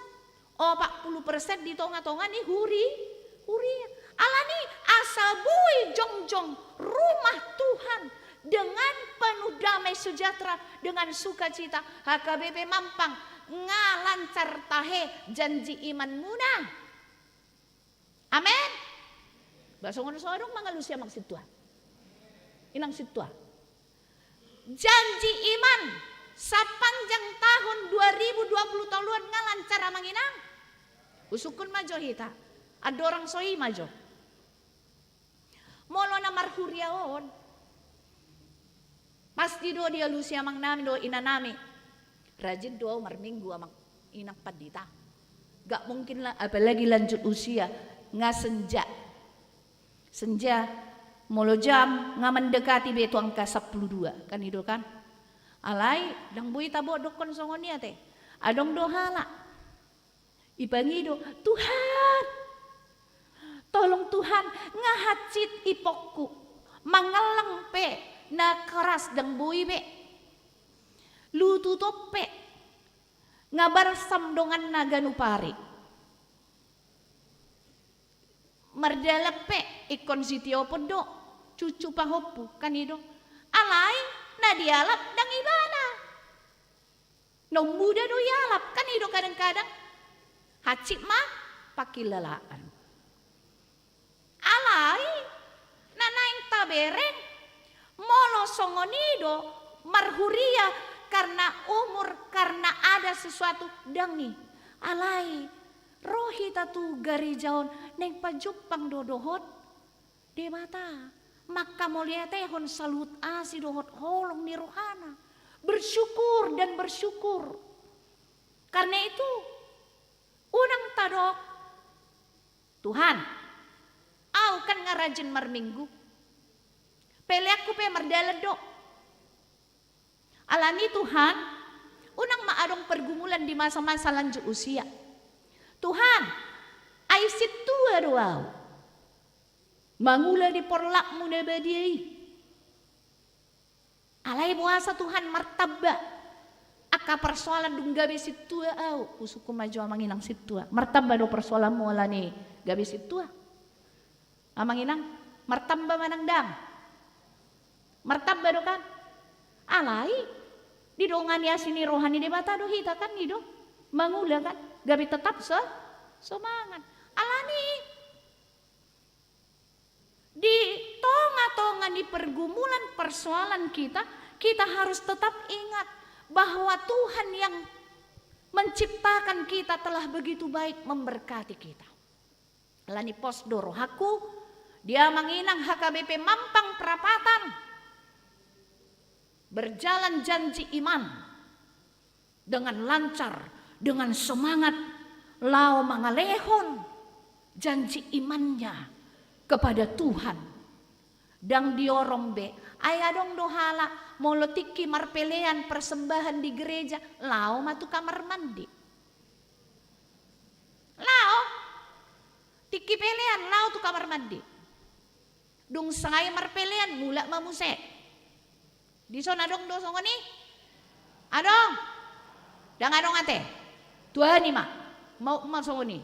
opat puluh persen di tonga-tonga ni huri, huria. Alani asa boi jongjong rumah Tuhan dengan penuh damai sejahtera, dengan sukacita, H K B P Mampang, nga lancar tahe janji imanmuna. Amen. Ba songon so adong mangalusi amang sintua, inang sintua. Janji iman sapanjang tahun dua ribu dua puluh toluan nga lancar amang inang. Husungkun ma jo hita. Andorang so i ma jo. Molo na marhuria on, pasti do dialusi amang nami dohot ina nami. Rajin do au marminggu amang inang pandita. Gak mungkin lah, apalagi lanjut usia, nga senja. Senja, molo jam nga mendekati be tu angka sampulu dua, kan i do kan. Alai, ndang boi tabo dokkon songon i ate. Adong do halak. Ipangido, Tuhan, tolong Tuhan, nga hansit ipongku, mangallang pe na keras ndang boi be. Lutut on pe, nga balsam donganna ganup ari. Mardalan pe, ingkon sitiopon do, cucu pahompu, kan i do. Alai, na dialap ndang ibana. Naung muda do ialap, kan i do kadang-kadang. Hansit ma pangkilalaan. Alai, na naeng tabereng, molo songon i do, marhuria karena umur, karena ada sesuatu, ndang i. Alai, ro hita tu gareja on, naeng pajumpang do dohot Debata, mangkamauliatehon saluhut asi dohot holong ni rohana. Bersyukur dan bersyukur. Karena itu, unang tadok, Tuhan, au kan nga rajin marminggu, peleanku pe mardalan do. Alani Tuhan, unang ma adong pergumulan di masa-masa lanjut usia. Tuhan, ai sintua do au. Mangula di porlakmu na badia i. Alai boasa Tuhan martamba angka persoalan dung gabe sintua au. Husungkun ma jo amang inang sintua. Martamba do persoalanmu alani gabe sintua? Amang inang, martamba manang ndang? Martamba do kan? Alai, didongani asi ni roha ni Debata do hita kan i do. Mangula kan? Gabe tetap se-, semangat. Alani, di tonga-tonga ni pergumulan persoalan kita, kita harus tetap ingat bahwa Tuhan yang menciptakan kita telah begitu baik memberkati kita. Alani pos do rohangku, di amang inang H K B P Mampang Prapatan, berjalan janji iman dengan lancar, dengan semangat, laho mangalehon janji imannya kepada Tuhan. Ndang diorong be, ai adong do halak, molo tingki marpelean persembahan di gereja, laho ma tu kamar mandi. Laho. Tingki pelean, laho tu kamar mandi. Dung sae marpelean, mulak ma muse. Dison adong do songon i? Adong? Ndang adong ate. Tuani ma. Mau ma songon i.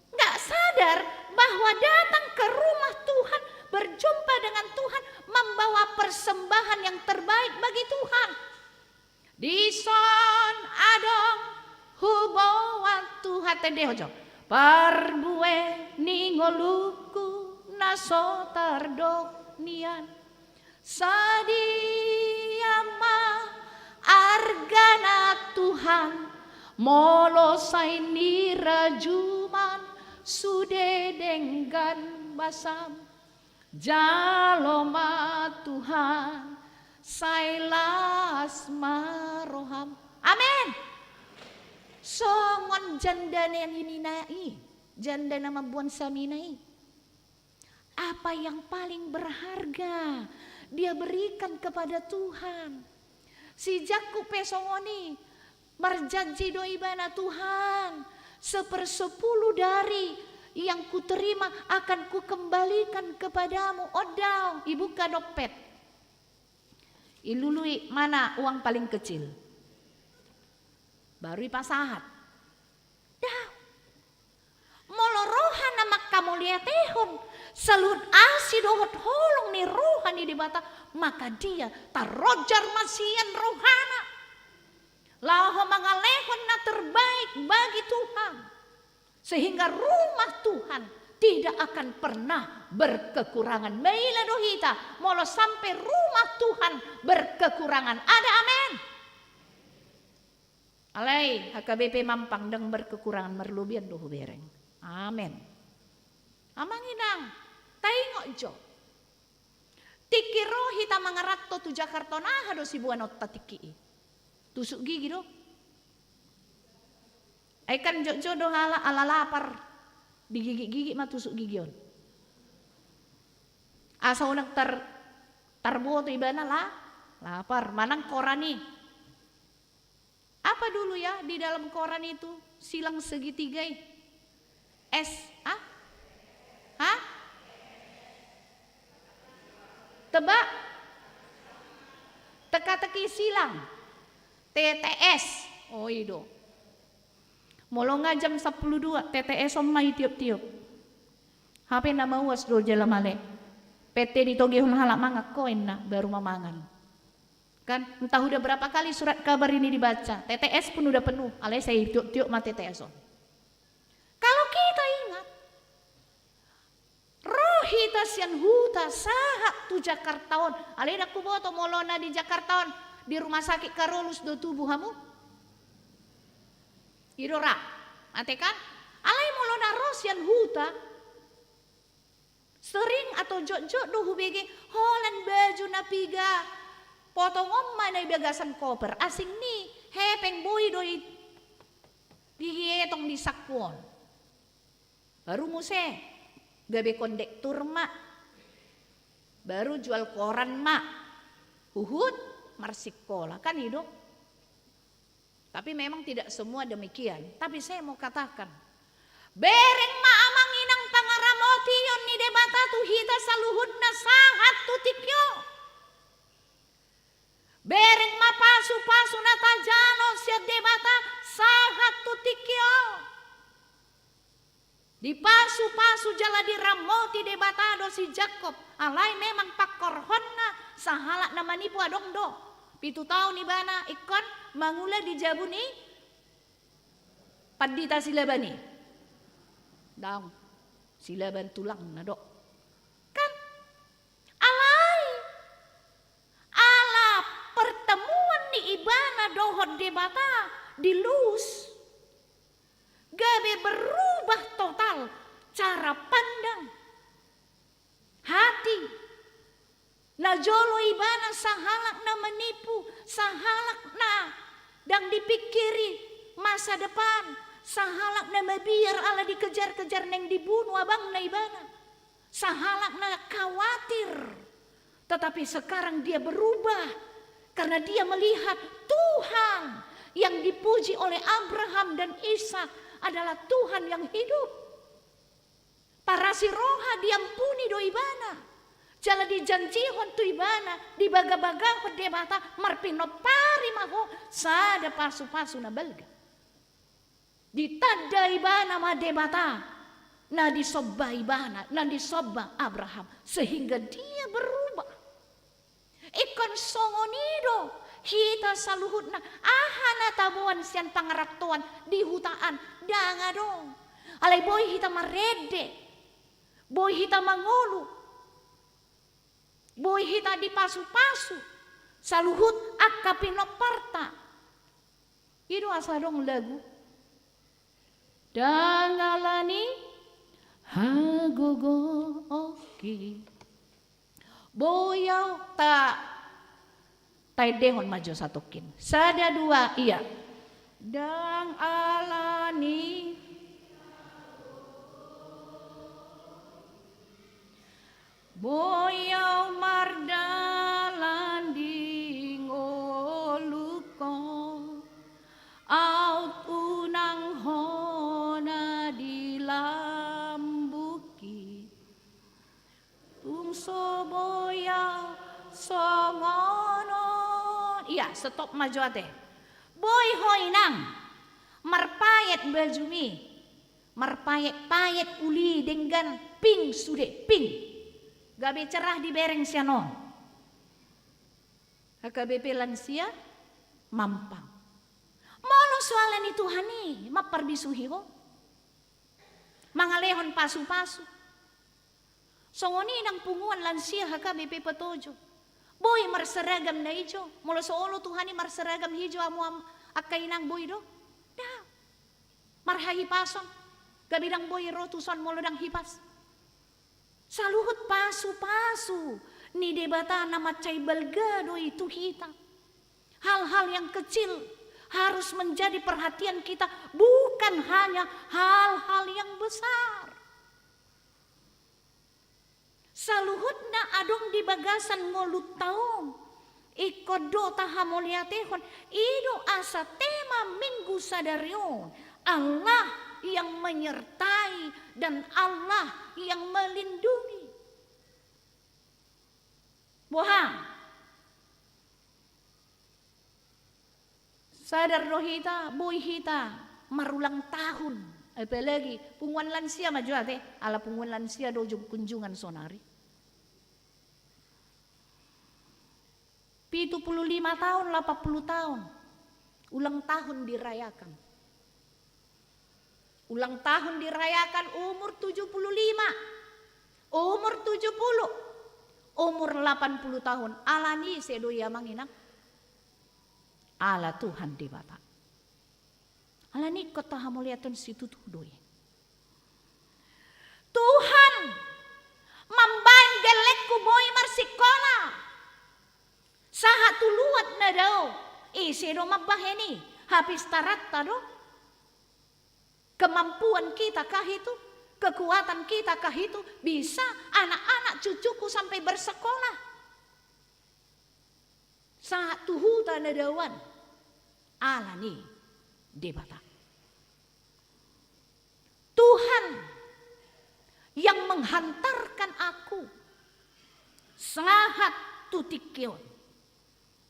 Nggak sadar bahwa datang ke rumah Tuhan, berjumpa dengan Tuhan, membawa persembahan yang terbaik bagi Tuhan. Dison adong huboan Tuhan, tende ho jo. Parbue ni ngolungku na so tardok nian. Sadia ma argana Tuhan, molo sai nirajuman sude denggan basam. Jalo ma Tuhan, sai las ma roham. Amen. Songon janda na ninna i, janda na mamboan samina i. Apa yang paling berharga dia berikan kepada Tuhan? Si Jakub pe songon i, marjanji do ibana, Tuhan, sepersepuluh dari yang kuterima akan kukembalikan kepadamu. Ondang, ibuka dompet. Ilului mana uang paling kecil. Baru ipasahat. Daong. Molo roha na mangkamauliatehon, saluhut asi dohot holong ni roha ni Debata, maka dia tarojar ma sian rohana laho mangalehon na terbaik bagi Tuhan. Sehingga rumah Tuhan tidak akan pernah berkekurangan. Maila do hita molo sampe rumah Tuhan berkekurangan. Ada amen? Alai H K B P Mampang ndang berkekurangan, marlobian do hubereng. Amen. Amang inang, taingot jo. Tingki ro hita mangaranto tu Jakarta on, aha do siboanonta tingki i? Tusuk gigi do. Ai kan jotjot do halak ala lapar, digigit-gigit ma tusuk gigi on. Asa unang tar, tarboto ibana la, lapar, manang koran i. Apa dulu ya di dalam koran itu? Silang segitiga i. Es, ah? Hah? Tebak? Teka-teki silang. T T S. Oh, i do. Molo nga jam sampulu dua, T T S on ma i tiop-tiop. Hape na mauas do jala male. Pette ditogihon halak mangan, koen na baru mamangan. Kan, entah udah berapa kali surat kabar ini dibaca, T T S pun udah penuh, alai sai tiok-tiok ma T T S on. Kalau kita ingat, ro hita sian huta sahat tu Jakarta on, alai ndang huboto molo na di Jakarta on, di rumah sakit Karolus do tubu hamu? I do ra, ate kan? Alai molo na ro sian huta, sering atau jotjot do hubege holan baju na piga potong on ma na di bagasan koper, asing ni hepeng boi do i dietong di sangku on. Baru muse gabe kondektur ma, baru jual koran ma, huhut marsikola, kan i do. Tapi memang tidak semua demikian. Tapi saya mau katakan, bereng ma amang inang pangaramotion ni Debata tu hita saluhutna sahat tu tingki on. Bereng ma pasu-pasu na tajalo sian Debata sahat tu tingki on. Dipasupasu jala diramoti Debata do si Jakkob, alai memang pangkorhonna sahalak na manipu adong do. Pitu taon ibana ingkon mangula di jabu ni pandita si Laban i. Daong, si Laban tulangna do. Kan? Alai ala pertemuan ni ibana dohot Debata di Lus, gabe berubah total cara pandang, hati. Na jolo ibana sahalak na manipu, sahalak na ndang dipingkiri masa depan, sahalak na mabiar ala dikejar-kejar naeng dibunu abangna ibana, sahalak na khawatir. Tetapi sekarang dia berubah karena dia melihat Tuhan yang dipuji oleh Abraham dan Ishak adalah Tuhan yang hidup. Parasi roha diampuni do ibana. Jala dijanjihon tu ibana, dibagabagahon Debata, marpinompari ma ho sada pasupasu na balga. Ditanda ibana ma Debata, na disomba ibana, na disomba Abraham, sehingga dia berubah. Ingkon songon i do hita saluhutna, aha na taboan sian pangarantoan di huta an, ndang adong. Alai boi hita marende, boi hita mangolu, boi hita dipasupasu saluhut angka pinomparta. I do asa adong lagu. Ndang alani hagogoonki. Boi au ta, taendehon ma jo satongkin. Sada dua, ia. Ndang alani. Boi au mardalan di ngolungkon, aut unang hona di lambungki. Tung so boi au songon on. Ia, stop ma jo ate. Boi ho inang marpaet bajumi. Marpaet-paet uli denggan, pink sude, pink. Gabe cerah dibereng sian on. H K B P lansia mampang. Molo so ala ni Tuhan i, mamparbisuhi ho. Mangalehon pasu-pasu. Songon i nang punguan lansia H K B P Petojo. Boi marseragam na ijo, molo so olo Tuhan i marseragam ijo hamu am-, angka inang, boi do? Nda. Marhahipason, gabe ndang boi ro tuson molo ndang hipas. Saluhut pasu-pasu ni Debata na mansai balga do i tu hita. Hal-hal yang kecil harus menjadi perhatian kita, bukan hanya hal-hal yang besar. Saluhutna adong di bagasan ngolunta on, ingkon do tahamauliatehon, i do asa tema Minggu sadari on, Allah yang menyertai dan Allah yang melindungi. Boha? Sadar do hita, boi hita marulang tahun. Apalagi punguan lansia ma jo ate, ala punguan lansia do jo kunjungan sonari. Pitu puluh lima tahun, lapan puluh tahun, ulang tahun dirayakan. Ulang tahun dirayakan umur tujuh puluh lima, umur tujuh puluh, umur lapan puluh tahun. Ala ni ise do i, amang inang? Ala Tuhan Debata. Ala ni ingkon tahamauliatehon situtu do i. Tuhan, mambaen gellengku boi marsikola. Sahat tu luat na dao, ise do mambahen i? Hapistaranta do. Kemampuan kita kah itu? Kekuatan kita kah itu? Bisa anak-anak cucuku sampai bersekolah? Sahat tu huta na dao an, ala ni Debata. Tuhan yang menghantarkan aku sahat tu tingki on.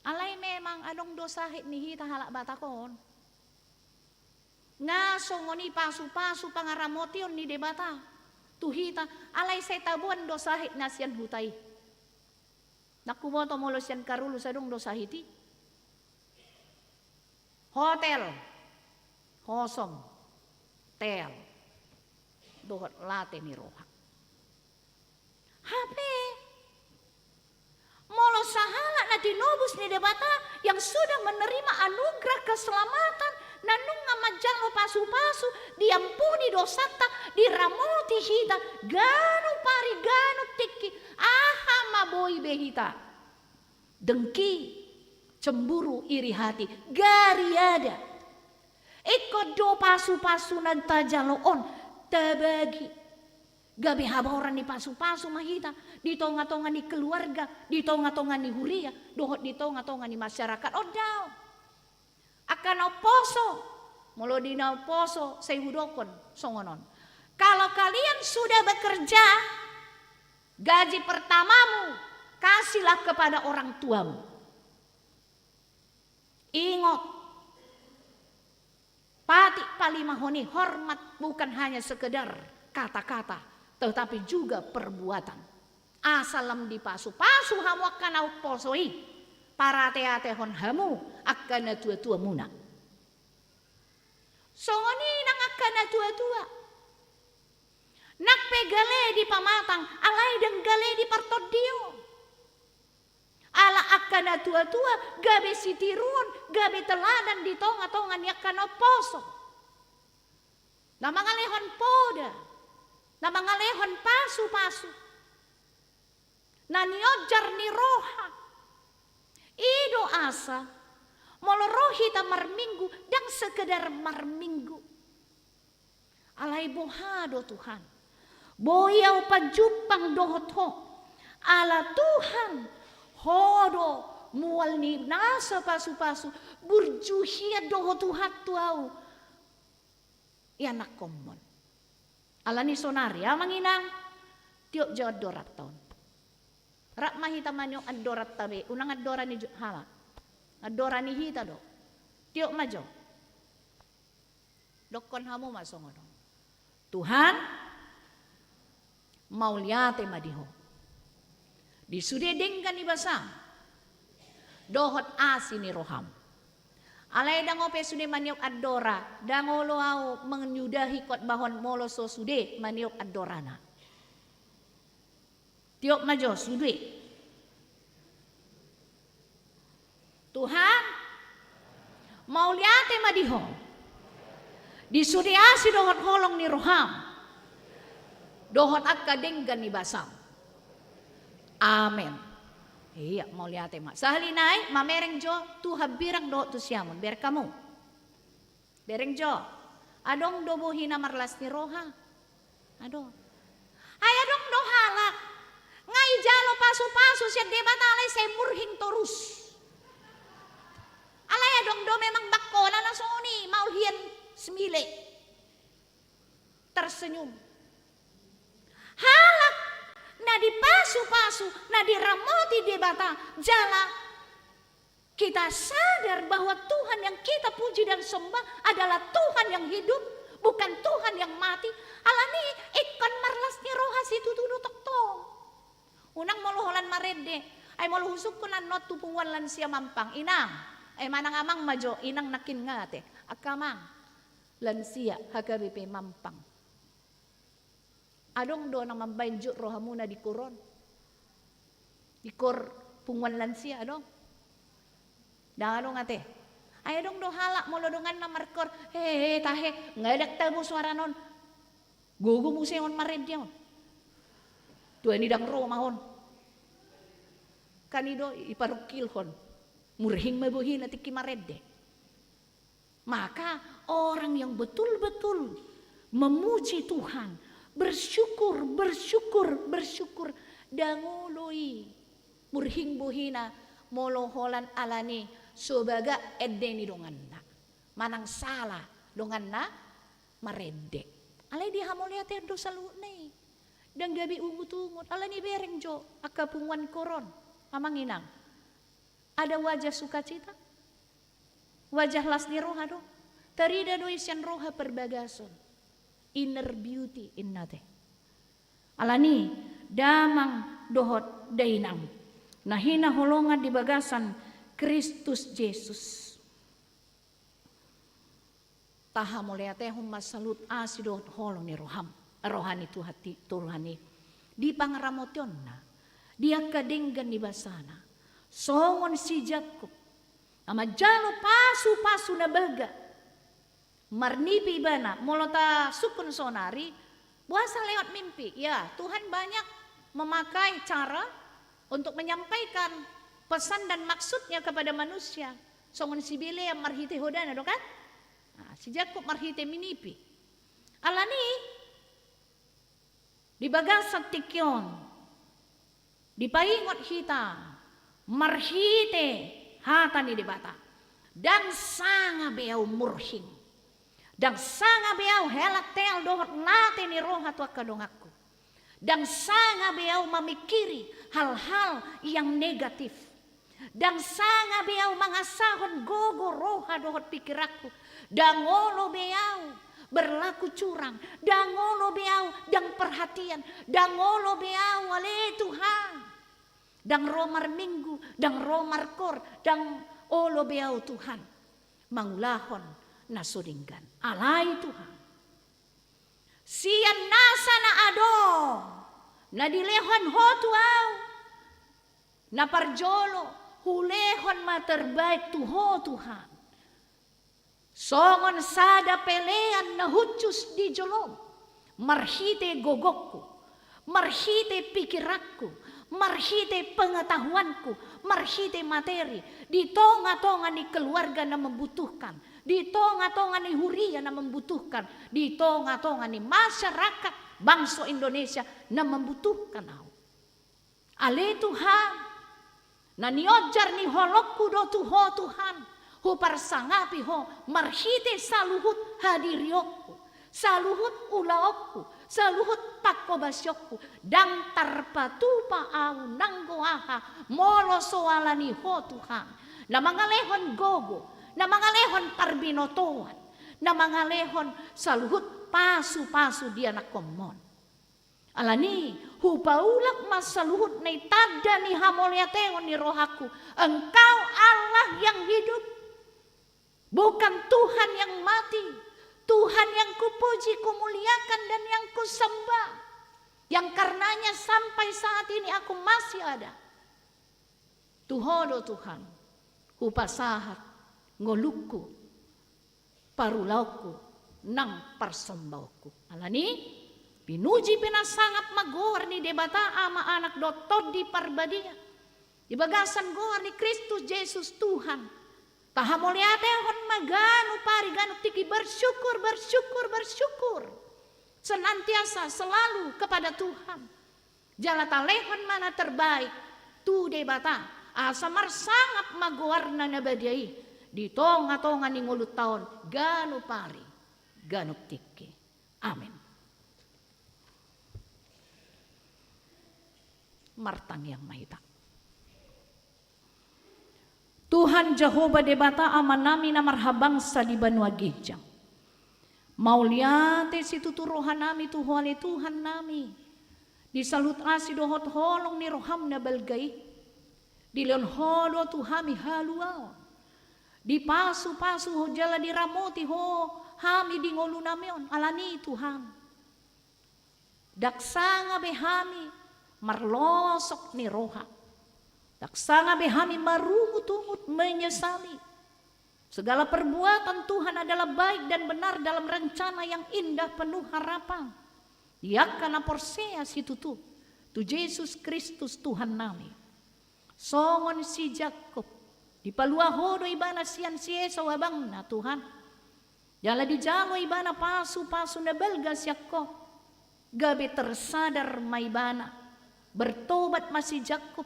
Alai memang adong do sahit ni hita halak Batak on. Nga songon i pasu-pasu pangaramotion ni Debata tu hita, alai sai taboan do sahit na sian huta i. Nang huboto molo sian Karolus adong do sahit i. Hotel, hosom, tel, dohot late ni roha. Hape molo sahalak na tinobus ni Debata yang sudah menerima anugerah keselamatan, na nunga manjalo pasu-pasu, diampuni dosanta, diramoti hita ganup ari ganup tingki, aha ma boi be hita? Dengki, cemburu, iri hati, gariada. Ingkon do pasu-pasu na tajalo on tabagi. Gabe haboran ni pasu-pasu ma hita di tonga-tonga ni keluarga, di tonga-tonga ni huria, dohot di tonga-tonga ni masyarakat on, daong. Angka na umposo, molo di na umposo sai hudokkon songon on. Kalau kalian sudah bekerja, gaji pertamamu kasihlah kepada orang tuamu. Ingot, patik palimahon i hormat bukan hanya sekedar kata-kata, tetapi juga perbuatan. Asa lam dipasu-pasu hamu angka na umposo i, parate-atehon hamu angka na tua-tuamuna. Songon i nang angka na tua-tua. Nang pe gale di pamatang, alai ndang gale di partondion. Ala angka na tua-tua gabe sitiruon, gabe teladan di tonga-tonga ni angka na umposo. Na mangalehon poda, na mangalehon pasu-pasu, na nionjar ni roha. I do asa molo ro hita marminggu, ndang sekedar marminggu. Alai boha do Tuhan? Boi ahu pajumpang dohot Ho. Ala Tuhan, Ho do mual ni nasa pasu-pasu, burju hian do Ho Tuhan tu ahu. Ianakhonmon. Ala ni sonari, amang inang, tiop jo andoranta on. Rap ma hita maniop andoranta be, unang andora ni ju-, halak. Andora ni hita do. Tiop ma jo. Dokkon hamu ma songon on. Tuhan, mauliate ma di Ho. Di sude denggan ni basam dohot asi ni roham. Alai ndang ope sude maniop andora, ndang olo au menyudahi khotbahon molo so sude maniop andorana. Tiop ma jo sude. Tuhan, mauliate ma di Ho. Di sude asi dohot holong ni roham dohot angka denggan ni basam. Amen. Ia, mauliate ma. Sahali nai, mamereng jo tu hambirang dohot tu siamun. Bereng hamu. Bereng jo. Adong do bohina marlas ni roha? Adong. Ai adong do halak nga ijalo pasupasu sian Debata alai sai murhing torus. Alai adong do memang bangkona na songon i, maol hian smile. Tersenyum. Halak na dipasupasu, na diramoti Debata, jala kita sadar bahwa Tuhan yang kita puji dan sembah adalah Tuhan yang hidup, bukan Tuhan yang mati. Alani ingkon marlas ni roha situtu do tongtong. Unang molo holan marende. Ai molo husungkun annon tu punguan lansia Mampang, inang, ai manang amang ma jo, inang nangkin nga ate. Angka amang lansia H K B P Mampang. Adong do na mambaen jut rohamuna di koor on? Di koor punguan lansia adong? Ndang adong ate. Ai adong do halak molo donganna markoor, he, he, tahe, nga dang tabo suarana on. Gogo muse on marende on. Tua ni ndang ro ma on. Kan i do iparungkilhon. Murhing ma bohina tingki marende. Maka orang yang betul-betul memuji Tuhan, bersyukur, bersyukur, bersyukur, ndang olo i murhing bohina molo holan alani so bagak ende ni donganna. Manang sala donganna marende. Alai dihamauliatean do saluhutna i. Ndang gabe ungut-ungut, alani bereng jo angka punguan koor on, amang inang. Ada wajah sukacita, wajah las ni roha do. Tarida do i sian roha perbagason. Inner beauty inna te. Alani damang dohot dainang na hinaholongan di bagasan Kristus Jesus. Tahamauliatehon ma saluhut asi dohot holong ni roham, roha ni Tuhan ti-, Tuhan i. Di pangramotionna, di angka denggan ni basana, songon si Jakkob na manjalo pasupasu na baga. Marnipi ibana, molo tasungkun sonari, boasa lewat mimpi? Ya, Tuhan banyak memakai cara untuk menyampaikan pesan dan maksudnya kepada manusia. Songon si Bileam marhite hodana do kan? Nah, si Jakkob marhite minipi. Alani di bagasan tingki on dipaingot hita marhite hata ni Debata. Ndang sanga be au murhing. Ndang sanga be au helat teal dohot late ni roha tu angka donganku. Ndang sanga be au mamingkiri hal-hal yang negatif. Ndang sanga be au mangasahon gogo roha dohot pingkiranku. Ndang olo be au berlaku curang. Ndang olo be au ndang perhatian. Ndang olo be au ale Tuhan. Ndang ro marminggu, ndang ro markoor, ndang olo be au Tuhan mangulahon na so denggan. Alai Tuhan, sian nasa na adong na dilehon Ho tu au, na parjolo hulehon ma terbaik tu Ho Tuhan. Songon sada pelean na hushus di jolom, marhite gogongku, marhite pingkiranku, marhite pengetahuanku, marhite materi, di tonga-tonga ni keluarga na membutuhkan, di tonga-tonga ni huria na membutuhkan, di tonga-tonga ni masyarakat bangso Indonesia na membutuhkan au. Ale Tuhan, na nionjar ni holongku do tu Ho Tuhan, huparsangapi Ho marhite saluhut hadirionku, saluhut ulaonku, saluhut panghobasionku, ndang tarpatupa au nanggo aha molo so alani Ho Tuhan, na mangalehon gogo, na mangalehon parbinotoan, na mangalehon saluhut pasu-pasu di anakkonmon. Alani, hupaulak ma saluhut na i tanda ni hamauliateon ni rohangku. Engkau Allah yang hidup, bukan Tuhan yang mati. Tuhan yang kupuji, kumuliakan, dan yang kusembah, yang karenanya sampai saat ini aku masih ada. Tu Ho do Tuhan hupasahat ngolungku, parulaonku, nang parsombaonku. Alani, pinuji pe na sangap ma goar ni Debata Ama, Anak dohot Tondi Parbadia. Di bagasan goar ni Kristus Jesus Tuhan, tahamauliatehon ma ganup ari ganup tingki, bersyukur, bersyukur, bersyukur senantiasa, selalu kepada Tuhan. Jala talehon ma na terbaik tu Debata, asa marsangap ma goarna na badia i di tonga-tonga ni ngolunta on ganup ari ganup tingki. Amen. Martangiang ma hita. Tuhan Jahowa Debata Amanami na marhabangsa di banua ginjang, mauliate situtu rohanami tu Ho ale Tuhan nami, di saluhut asi dohot holong ni roham na balga i. Dilehon Ho do tu hami haluaon, dipasu-pasu Ho jala diramoti Ho hami di ngolunami on. Alani Tuhan, ndang sanga be hami marlosok ni roha. Ndang sanga be hami marungut-ungut menyesali. Segala perbuatan Tuhan adalah baik dan benar dalam rencana yang indah penuh harapan di angka na porsea situtu tu Jesus Kristus Tuhan nami. Songon si Jakkob, dipalua Ho do ibana sian si Esau abangna, Tuhan. Jala dijalo ibana pasu-pasu na balga sian Ho. Gabe tersadar ma ibana, bertobat ma si Jakkob.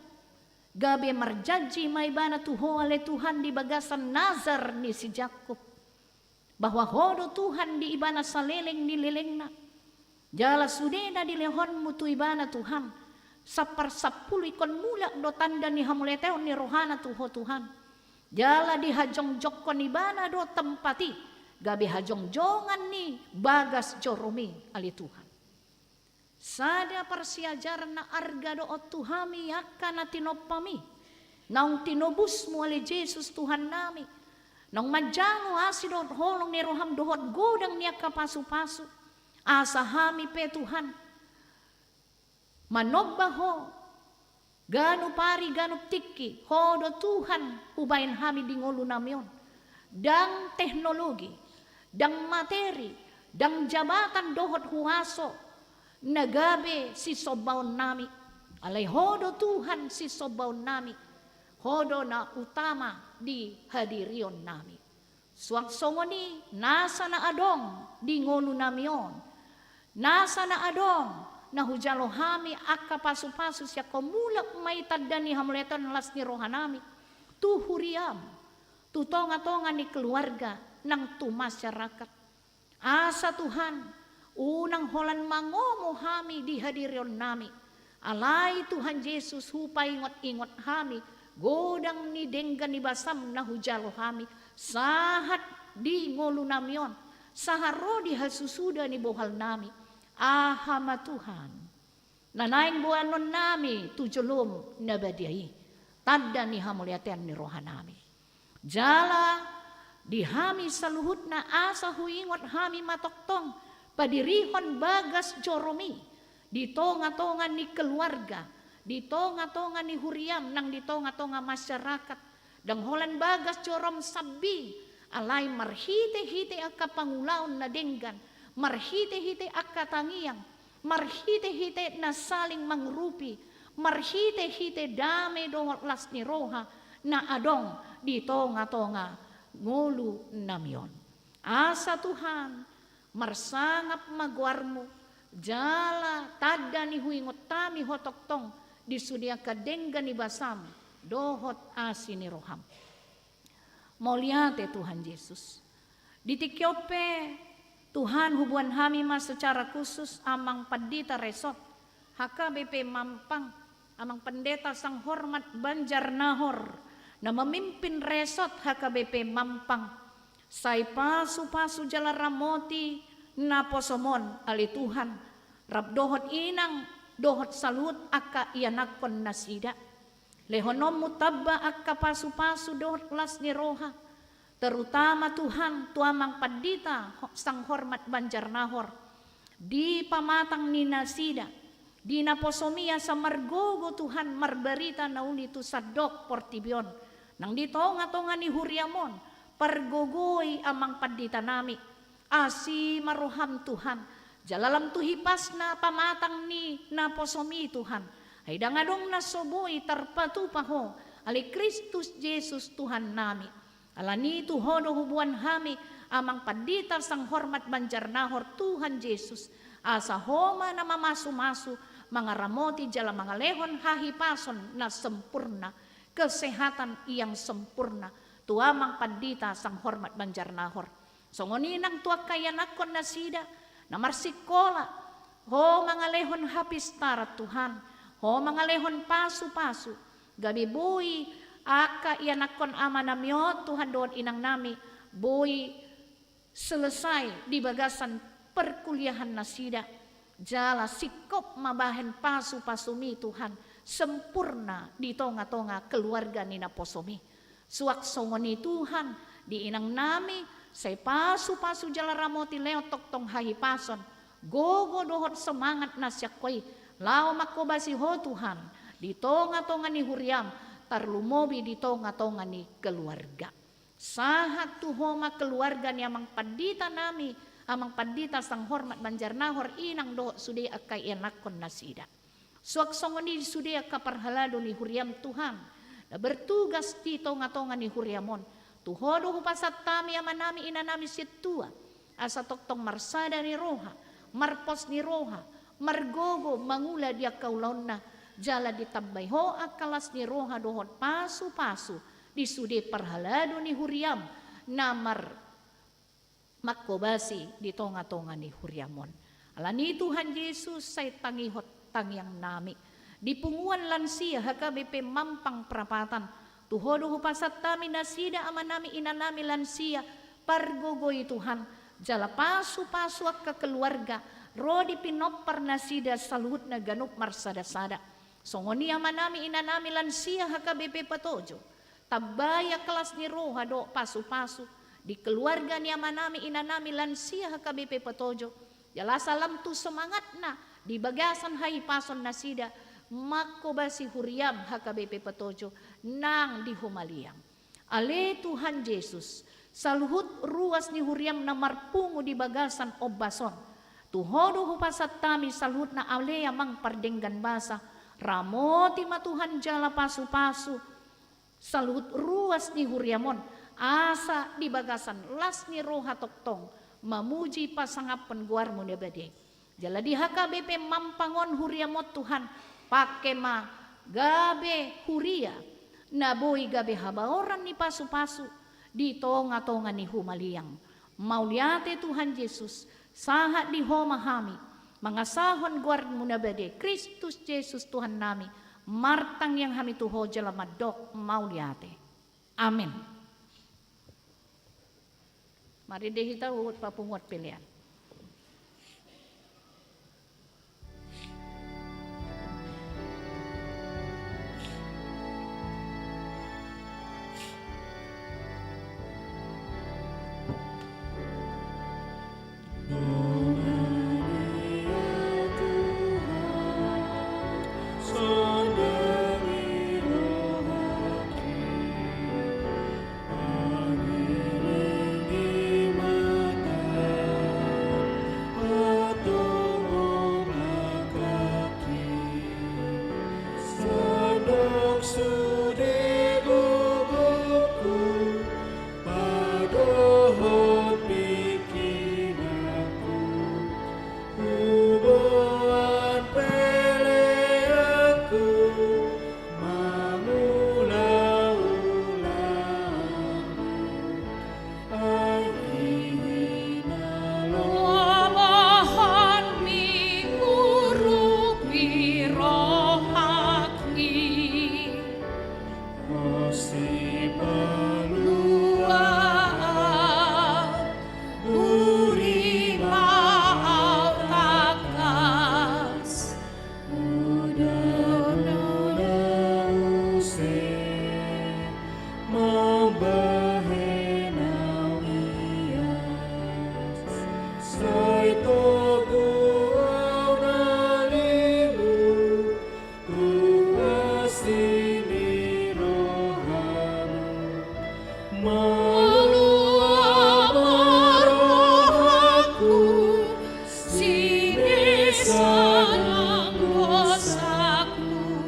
Gabe marjanji ma ibana tu Ho ale Tuhan di bagasan nazar ni si Jakkob, bahwa Ho do Tuhan di ibana saleleng ni lelengna. Jala sudena dilehonmu tu ibana, Tuhan, sampar sampulu ingkon mulak do tanda ni hamauliateon ni rohana tu Ho, Tuhan. Jala dihajongjongkon ibana do tempat i gabe hajongjongan ni bagas joromi, ale Tuhan. Sada parsiajaran na arga do on tu hami angka na tinompami, naung tinobusmu ale Jesus Tuhan nami, naung manjalo asi dohot holong ni roham dohot godang ni angka pasu-pasu, asa hami pe, Tuhan, manomba Ho ganup ari ganup tingki. Ho do Tuhan hubaen hami di ngolunami on. Ndang teknologi, ndang materi, ndang jabatan dohot huaso na gabe sisombaonnami. Alai Ho do Tuhan sisombaonnami. Ho do na utama di hadirionnami. Suang songon i nasa na adong di ngolunami on, nasa na adong na hujalo hami angka pasu-pasu sian Ho, mulak ma i tanda ni hamauliateon las ni rohanami tu huriam, tu tonga-tonga ni keluarga nang tu masyarakat. Asa Tuhan, unang holan mangomo hami di hadirionnami. Alai Tuhan Jesus, hupaingot-ingot hami godang ni denggan ni basam na hujalo hami sahat di ngolunami on, sahat ro di hasusuda ni bohalnami. Aha ma Tuhan na naeng boanonnami tu jolom na badia i? Tanda ni hamauliateon ni rohanami. Jala di hami saluhutna asa huingot hami ma tongtong padirihon bagas joromi di tonga-tonga ni keluarga, di tonga-tonga ni huriam nang di tonga-tonga masyarakat. Ndang holan bagas jorom sambing, alai marhite-hite angka pangulaon na denggan, marhite-hite angka tangiang, marhite-hite na saling mangurupi, marhite-hite dame dohot las ni roha na adong di tonga-tonga ngolunami on. Asa Tuhan, marsangap ma goarmu, jala tanda ni huingot hami Ho tongtong di sude angka denggan ni basam dohot asi ni roham. Mauliate Tuhan Jesus. Di tingki on pe, Tuhan, huboan hami ma secara khusus Amang Pandita Resort H K B P Mampang, Amang Pendeta Sanghormat Banjarnahor, na memimpin Resort H K B P Mampang. Sai pasu-pasu jala ramoti naposom on, ale Tuhan, rap dohot inang, dohot saluhut angka ianakkon nasida. Lehononmu tamba angka pasu-pasu dohot las ni roha, terutama Tuhan, tu amang pandita ho-, Sanghormat Banjarnahor, di pamatang ni nasida, di naposom i asa margogo Tuhan marbarita na uli tu sandok portibi on, nang di tonga-tonga ni huriam on, pargogoi amang pandita nami, asi ma roham Tuhan, jala lam tu hipasna pamatang ni naposom i Tuhan, ai ndang adong na so boi tarpatupa ho, ale Kristus Jesus Tuhan nami. Alani i tu ho do huboan hami, amang pandita Sanghormat Banjarnahor Tuhan Jesus, asa ho ma na mamasu-masu, mangaramoti jala mangalehon hahipason na sempurna, kesehatan yang sempurna, tu amang pandita Sanghormat Banjarnahor. Songon i nang tu angka ianakkon nasida, na marsingkola, ho mangalehon hapistaran Tuhan, ho mangalehon pasu-pasu, gabe boi angka ianakkon amanami on Tuhan dohot inangnami, boi selesai di bagasan perkuliahan nasida, jala singkop mambahen pasu-pasumi Tuhan, sempurna di tonga-tonga keluarga ni naposomi. Suang songon i Tuhan, di inangnami, sai pasu-pasu jala ramoti lehon tongtong hahipason, gogo dohot semangat na sian ho i, laho mangkobasi ho Tuhan, di tonga-tonga ni huriam, tarlumobi di tonga-tonga ni keluarga. Sahat tu ho ma keluarga ni amang pandita nami, amang pandita Sanghormat Banjarnahor, inang dohot sude angka ianakkon nasida. Suang songon i sude angka parhalado ni huriam Tuhan, na bertugas di tonga-tonga ni huriam on. Tu ho do hupasahat hami amanami inanami sintua, asa tongtong marsada ni roha, marpos ni roha, margogo mangula di angka ulaonna, jala ditambai ho angka las ni roha dohot pasu-pasu, di sude parhalado ni huriam, na mar-, mangkobasi di tonga-tonga ni huriam on. Alani i Tuhan Jesus, sai tangihon tangiangnami. Di punguan lansia H K B P Mampang Prapatan, tu ho do hupasahat hami nasida amanami inanami lansia, pargogoi Tuhan, jala pasu-pasu angka keluarga, ro di pinompar nasida saluhutna ganup marsada-sada. Songon i amanami inanami lansia H K B P Petojo, tambai angka las ni roha dohot pasu-pasu, di keluarga ni amanami inanami lansia H K B P Petojo, jala asa lam tu semangatna, di bagasan hahipason nasida, mangkobasi huriam H K B P Petojo, nang di humaliang. Ale Tuhan Jesus, saluhut ruas ni huriam na marpungu di bagasan ombas on. Tu ho do hupasahat hami saluhutna ale amang pardenggan basa, ramoti ma Tuhan jala pasu-pasu, saluhut ruas ni huriam on, asa di bagasan las ni roha tongtong, mamuji pasangaphon goarmu na badia i. Jala di H K B P Mampang on huriam on Tuhan, pangke ma gabe huria, na boi gabe habaoran ni pasu-pasu, di tonga-tonga ni humaliang. Mauliate Tuhan Jesus, sahat di ho ma hami, mangasahon goarmu na badia i Kristus Jesus Tuhan nami, martangiang hami tu ho jala mandok mauliate. Amen. Marende hita huhut papunguan pelean. Palua ma rohangku, sinisang dosangku,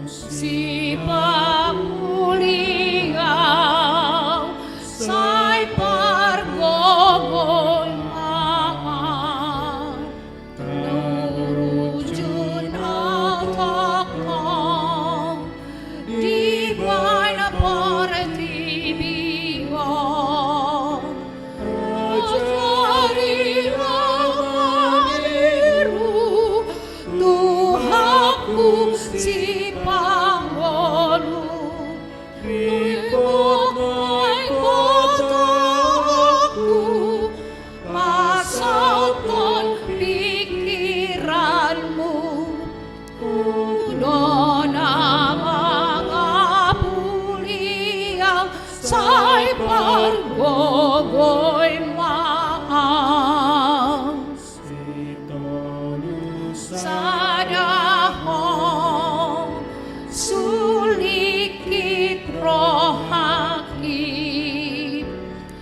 Sipamulian, sai pargogoi ma. Nurujun au tongtong dibaen portibi on. Ajari au mangiru Tuhanku Sipangolu. Ringkot ma ibotongku, pasaut pingkiranmu. Tudo na mangapuli au, sai pargogoi ma. Sitolu sada ho, sulingkit rohangki,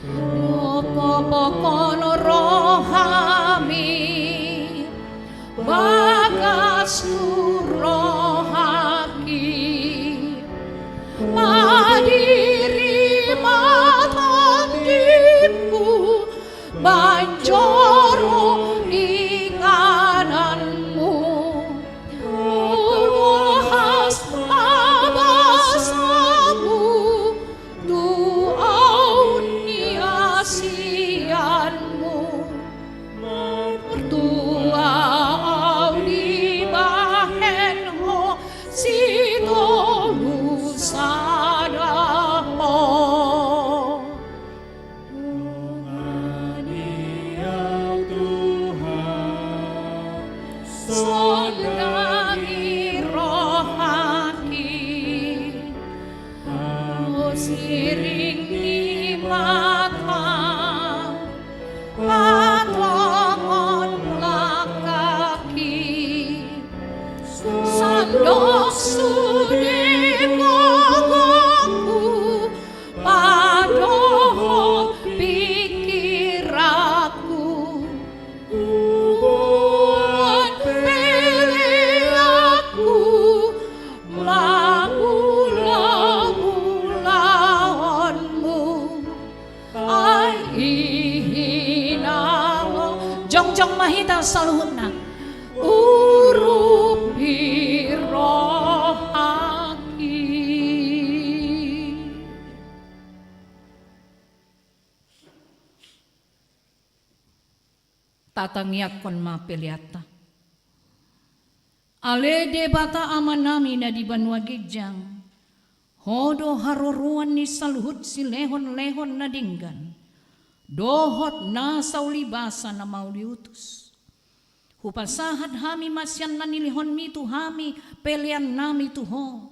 dohot popokhon rohami, bagas tu rohangki. Madiri ma tondimku, manjorong ingananmu, tu rohas ma basamu, tu aut ni asianmu. Martua au dibahen ho, sitolu sada ho. Dongani au Tuhan, sondangi rohangki, siring ni mata, patongon langkangki, sandok sude gogongku, padohot pingkiranku, huboan peleanku, mangula-ngula onmu. Ai i hinaholongan. Jongjong ma hita saluhutna. Urupi rohangki. Tatangiangkon ma peleanta. Ale Debata Amanami na di banua ginjang, Ho do haroroan ni saluhut silehon-lehon na denggan dohot nasa ulibasa na mauliutus. Hupasahat hami ma sian na nilehonmi tu hami peleannami tu Ho.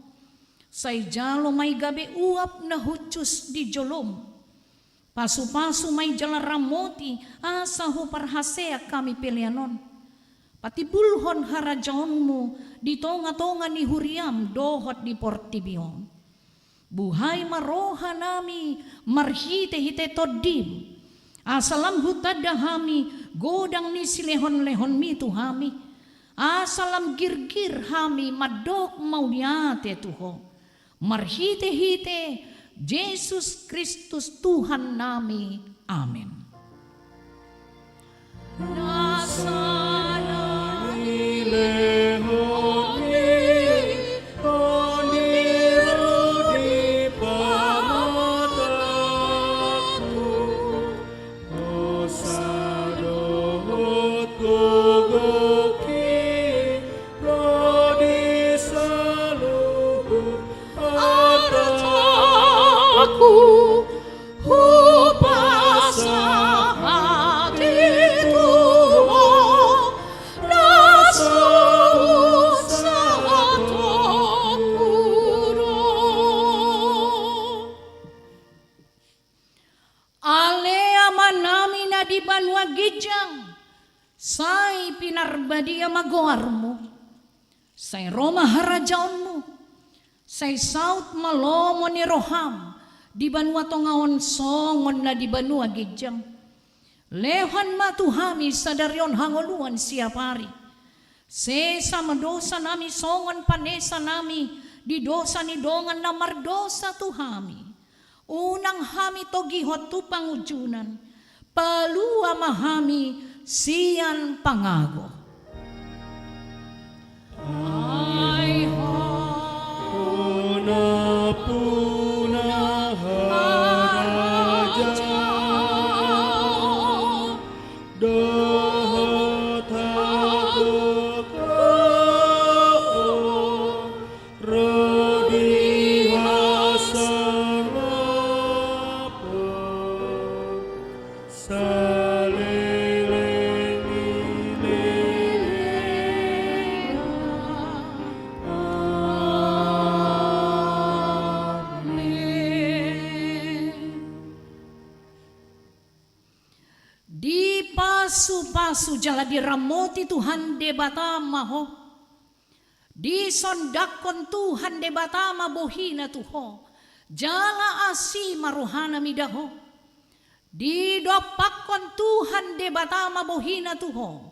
Sai jalo ma i gabe uap na hushus di jolom. Pasu-pasu ma i jala ramoti asa huparhaseang hami pelean on. Patimbulhon harajaonmu di tonga-tonga ni huriam dohot di portibi on. Buhai ma rohanami marhite-hite Tondim, asa lam hutanda hami godang ni silehon-lehonmi tu hami, Asa lam girgir hami mandok mauliate tu Ho, marhitehite Jesus Kristus Tuhannami. Amen. Ale Amanami na di banua ginjang, sai pinarbadia ma goarMu. Sai ro ma harajaonMu. Sai saut ma lomo ni rohaM di banua tonga on songon na di banua ginjang. Lehon ma tu hami sadari on hangoluan siapari. Sesa ma dosanami songon panesanami di dosa ni dongan na mardosa tu hami. Unang hami togihon tu pangunjunan, palua ma hami sian pangago. Ai Ho, puna-puna harajaon dohot hagogoon ro di hasangapon saleleng ni lelengna. Amen. Dipasu-pasu jala diramoti Tuhan Debata ma ho. Disondangkon Tuhan Debata ma bohina tu ho, jala asi ma rohana mida ho. Didompakkon Tuhan Debata ma bohina tu ho,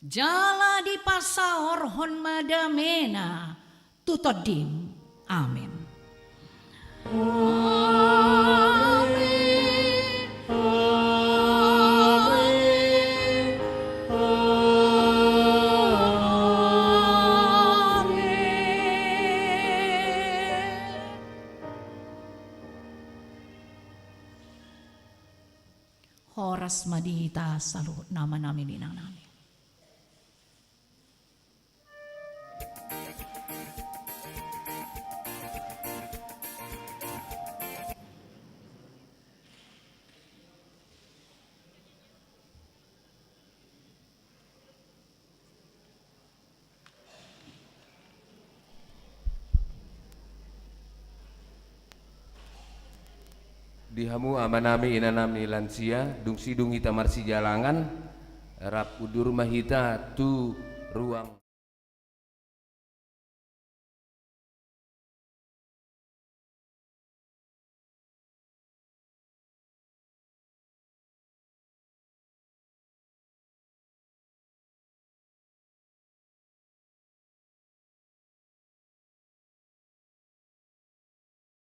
jala dipasaorhon ma damena tu tondim. Amen. Amen. Amen. Amen. Horas ma di hita saluhutna, amanami, inanami. Di hamu amanami, inanami lansia, dung sidung hita marsijalangan, rap undur ma hita tu ruang